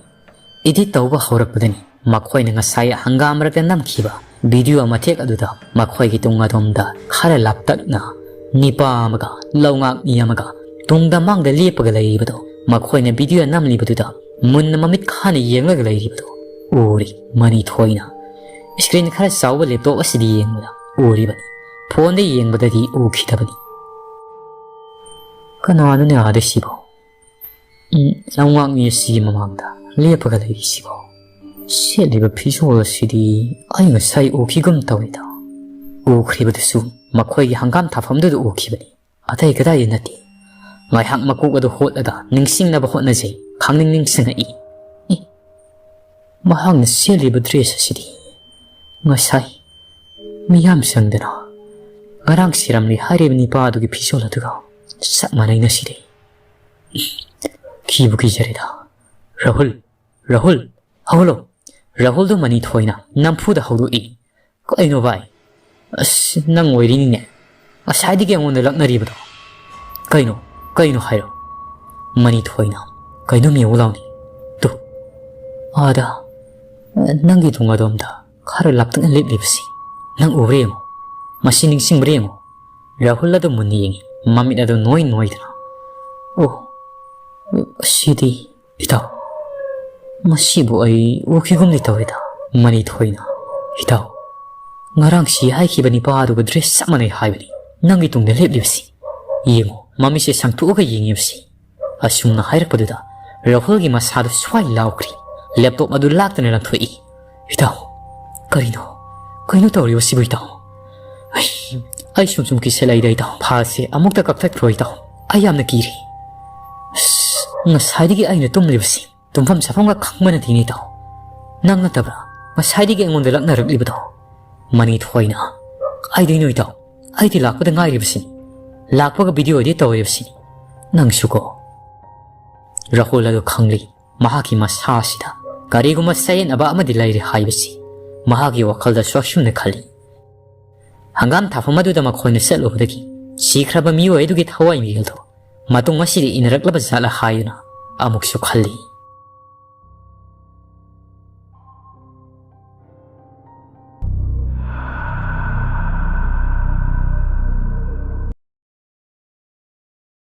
Edit ꯇꯧꯕ ꯍꯧꯔꯛꯄꯗꯅꯤ ꯃꯈꯣꯏꯅ ꯉꯁꯥꯏ ꯍꯪꯒꯥꯝ ꯃꯔꯛꯇ ꯅꯝꯈꯤꯕ video ꯃꯇꯦꯛ ꯑꯗꯨꯗ ꯃꯈꯣꯏꯒꯤ ꯇꯨꯡ ꯑꯗꯣꯝꯗ ꯈꯔ ꯂꯥꯞꯇꯛꯅ ꯅꯤꯄꯥ ꯑꯃꯒ ꯂꯧꯉꯥꯛ ꯃꯤ ꯑꯃꯒ ꯇꯨꯡꯗ ꯃꯥꯡꯗ ꯂꯦꯞꯄꯒ ꯂꯩꯔꯤꯕꯗꯣ, ꯃꯈꯣꯏꯅ video ꯅꯝꯂꯤꯕꯗꯨꯗ ꯃꯨꯟꯅ ꯃꯃꯤꯠ ꯈꯥꯅ ꯌꯦꯡꯂꯒ ꯂꯩꯔꯤꯕꯗꯣ ꯎꯔꯤ꯫ ꯃꯅꯤꯊꯣꯏꯅ screen ꯈꯔ ꯆꯥꯎꯕ laptop ꯑꯁꯤꯗ ꯌꯦꯡꯕꯗ ꯎꯔꯤꯕꯅꯤ꯫ Phoneꯗ ꯌꯦꯡꯕꯗꯗꯤ ꯎꯈꯤꯗꯕꯅꯤ꯫ ꯀꯅꯥꯅꯣꯅꯦ ꯑꯥꯗ ꯁꯤꯕꯣ? ꯎꯝ, ꯂꯧꯉꯥꯛ ꯃꯤ ꯑꯁꯤꯒꯤ ꯃꯃꯥꯡꯗ ꯂꯦꯞꯄꯒ ꯂꯩꯔꯤꯁꯤꯕꯣ? ꯁꯦꯠꯂꯤꯕ ꯐꯤꯖꯣꯜ ꯑꯁꯤꯗꯤ ꯑꯩ ꯉꯁꯥꯏ ꯎꯈꯤꯒꯨꯝ ꯇꯧꯏꯗ꯫ ꯎꯈ꯭ꯔꯤꯕꯗꯨꯁꯨ ꯃꯈꯣꯏꯒꯤ ꯍꯪꯒꯥꯝ ꯊꯥꯐꯝꯗꯨꯗ ꯎꯈꯤꯕꯅꯤ, ꯑꯇꯩ ꯀꯗꯥꯏꯗ ꯅꯠꯇꯦ꯫ ꯉꯥꯏꯍꯥꯛ ꯃꯀꯣꯛ ꯑꯗꯨ ꯍꯣꯠꯂꯒ ꯅꯤꯡꯁꯤꯡꯅꯕ ꯍꯣꯠꯅꯖꯩ, ꯈꯪꯅꯤꯡ ꯅꯤꯡꯁꯤꯡꯉꯛꯏ꯫ ꯑꯦ, ꯃꯍꯥꯛꯅ ꯁꯦꯠꯂꯤꯕ dress ꯑꯁꯤꯗꯤ ꯉꯁꯥꯏ ꯃꯤꯌꯥꯝ ꯆꯪꯗꯅ ꯉꯔꯥꯡ ꯁꯤꯔꯝꯂꯦ ꯍꯥꯏꯔꯤꯕ ꯅꯤꯄꯥ ꯑꯗꯨꯒꯤ ꯐꯤꯖꯣꯜ ꯑꯗꯨꯒ ꯆꯞ ꯃꯥꯟꯅꯩ ꯉꯁꯤꯗꯤ꯫ ꯀꯤꯕꯨ ꯀꯤꯖꯔꯦꯗ꯫ "ꯔꯥꯍꯨꯜ, ꯔꯥꯍꯨꯜ, ꯍꯧꯒꯠꯂꯣ!" ꯔꯥꯍꯨꯜꯗꯨ ꯃꯅꯤꯊꯣꯏꯅ ꯅꯝꯐꯨꯗ ꯍꯧꯗꯣꯛꯏ꯫ "ꯀꯩꯅꯣ ꯚꯥꯏ? ꯑꯁ, ꯅꯪ ꯑꯣꯏꯔꯤꯅꯤꯅꯦ꯫ ꯉꯁꯥꯏꯗꯒꯤ ꯑꯩꯉꯣꯟꯗ ꯂꯛꯅꯔꯤꯕꯗꯣ꯫ ꯀꯩꯅꯣ? ꯀꯩꯅꯣ ꯍꯥꯏꯔꯣ?" ꯃꯅꯤꯊꯣꯏꯅ, "ꯀꯩꯅꯣ ꯃꯦꯎ ꯂꯥꯎꯅꯤ? ꯇꯨ, ꯑꯥꯗ, ꯅꯪꯒꯤ ꯇꯨꯡ ꯑꯗꯣꯝꯗ ꯈꯔ ꯂꯥꯞꯇꯛꯅ ꯂꯦꯞꯂꯤꯕꯁꯤ ꯅꯪ ꯎꯕ꯭ꯔꯥ ꯌꯦꯡꯉꯨ꯫ ꯃꯁꯤ ꯅꯤꯡꯁꯤꯡꯕ꯭ꯔꯥ ꯌꯦꯡꯉꯨ꯫" ꯔꯥꯍꯨꯜ ꯑꯗꯨ ꯃꯨꯟꯅ ꯌꯦꯡꯉꯤ, ꯃꯃꯤꯠ ꯑꯗꯨ ꯅꯣꯏ ꯅꯣꯏꯗꯅ꯫ "ꯑꯣ, ꯁꯤꯗꯤ ꯏꯇꯥꯎ, ꯃꯁꯤꯕꯨ ꯑꯩ ꯎꯈꯤꯒꯨꯝꯗꯤ ꯇꯧꯏꯗ꯫" ꯃꯅꯤꯊꯣꯏꯅ, "ꯏꯇꯥꯎ, ꯉꯔꯥꯡ ꯁꯤ ꯍꯥꯏꯈꯤꯕ ꯅꯤꯄꯥ ꯑꯗꯨꯒ dress ꯆꯞ ꯃꯥꯟꯅꯩ ꯍꯥꯏꯕꯅꯤ꯫ ꯅꯪꯒꯤ ꯇꯨꯡꯗ ꯂꯦꯞꯂꯤꯕꯁꯤ ꯌꯦꯡꯉꯨ, ꯃꯃꯤꯠꯁꯦ ꯁꯪꯊꯣꯛꯑꯒ ꯌꯦꯡꯉꯤꯕꯁꯤ꯫" ꯑꯁꯨꯝꯅ ꯍꯥꯏꯔꯛꯄꯗꯨꯗ ꯔꯥꯍꯨꯜꯒꯤ ꯃꯁꯥꯗꯨ ꯁ꯭ꯋꯥꯏ ꯂꯥꯎꯈ꯭ꯔꯤ꯫ Laptop ꯑꯗꯨ ꯂꯥꯛꯇꯅ ꯂꯪꯊꯣꯛꯏ꯫ "ꯏꯇꯥꯎ, ꯀꯔꯤꯅꯣ? ꯀꯩꯅꯣ ꯇꯧꯔꯤꯕꯁꯤꯕꯨ ꯏꯇꯥꯎ? ꯑꯩ, ꯑꯩ ꯁꯨꯝ ꯁꯨꯝ ꯀꯤꯁꯜꯂꯛꯏꯗ ꯏꯇꯥꯎ꯫ Fileꯁꯦ ꯑꯃꯨꯛꯇ ꯀꯛꯊꯠꯈ꯭ꯔꯣ ꯏꯇꯥꯎ꯫ ꯑꯩ ꯌꯥꯝꯅ ꯀꯤꯔꯦ꯫ ꯑꯁ, ꯉꯁꯥꯏꯗꯒꯤ ꯑꯩꯅ ꯇꯨꯝꯂꯤꯕꯁꯤ ꯇꯨꯝꯐꯝ ꯆꯥꯐꯝꯒ ꯈꯪꯕ ꯅꯠꯇꯦꯅꯦ ꯏꯇꯥꯎ꯫ ꯅꯪ ꯅꯠꯇꯕ꯭ꯔꯥ ꯉꯁꯥꯏꯗꯒꯤ ꯑꯩꯉꯣꯟꯗ ꯂꯛꯅꯔꯛꯂꯤꯕꯗꯣ?" ꯃꯅꯤꯊꯣꯏꯅ, "ꯀꯥꯏꯗꯩꯅꯣ ꯏꯇꯥꯎ? ꯑꯩꯗꯤ ꯂꯥꯛꯄꯗ ꯉꯥꯏꯔꯤꯕꯁꯤꯅꯤ꯫ ꯂꯥꯛꯄꯒ video edit ꯇꯧꯔꯤꯕꯁꯤꯅꯤ꯫ ꯅꯪꯁꯨꯀꯣ꯫" ꯔꯥꯍꯨꯜ ꯑꯗꯨ ꯈꯪꯂꯤ꯫ ꯃꯍꯥꯛꯀꯤ ꯃꯁꯥ ꯑꯁꯤꯗ ꯀꯔꯤꯒꯨꯝꯕ ꯆꯌꯦꯠꯅꯕ ꯑꯃꯗꯤ ꯂꯩꯔꯦ ꯍꯥꯏꯕꯁꯤ꯫ ꯃꯍꯥꯛꯀꯤ ꯋꯥꯈꯜꯗꯁꯨ ꯑꯁꯨꯝꯅ ꯈꯜꯂꯤ꯫ ꯍꯪꯒꯥꯝ ꯊꯥꯐꯝ ꯑꯗꯨꯗ ꯃꯈꯣꯏꯅ ꯆꯠꯂꯨꯕꯗꯒꯤ ꯁꯤꯈ꯭ꯔꯕ ꯃꯤꯑꯣꯏ ꯑꯗꯨꯒꯤ ꯊꯋꯥꯏ ꯃꯤꯔꯦꯜꯗꯨ ꯃꯇꯨꯡ ꯑꯁꯤꯗ ꯏꯟꯅꯔꯛꯂꯕ ꯖꯥꯠꯂ ꯍꯥꯏꯗꯨꯅ ꯑꯃꯨꯛꯁꯨ ꯈꯜꯂꯤ꯫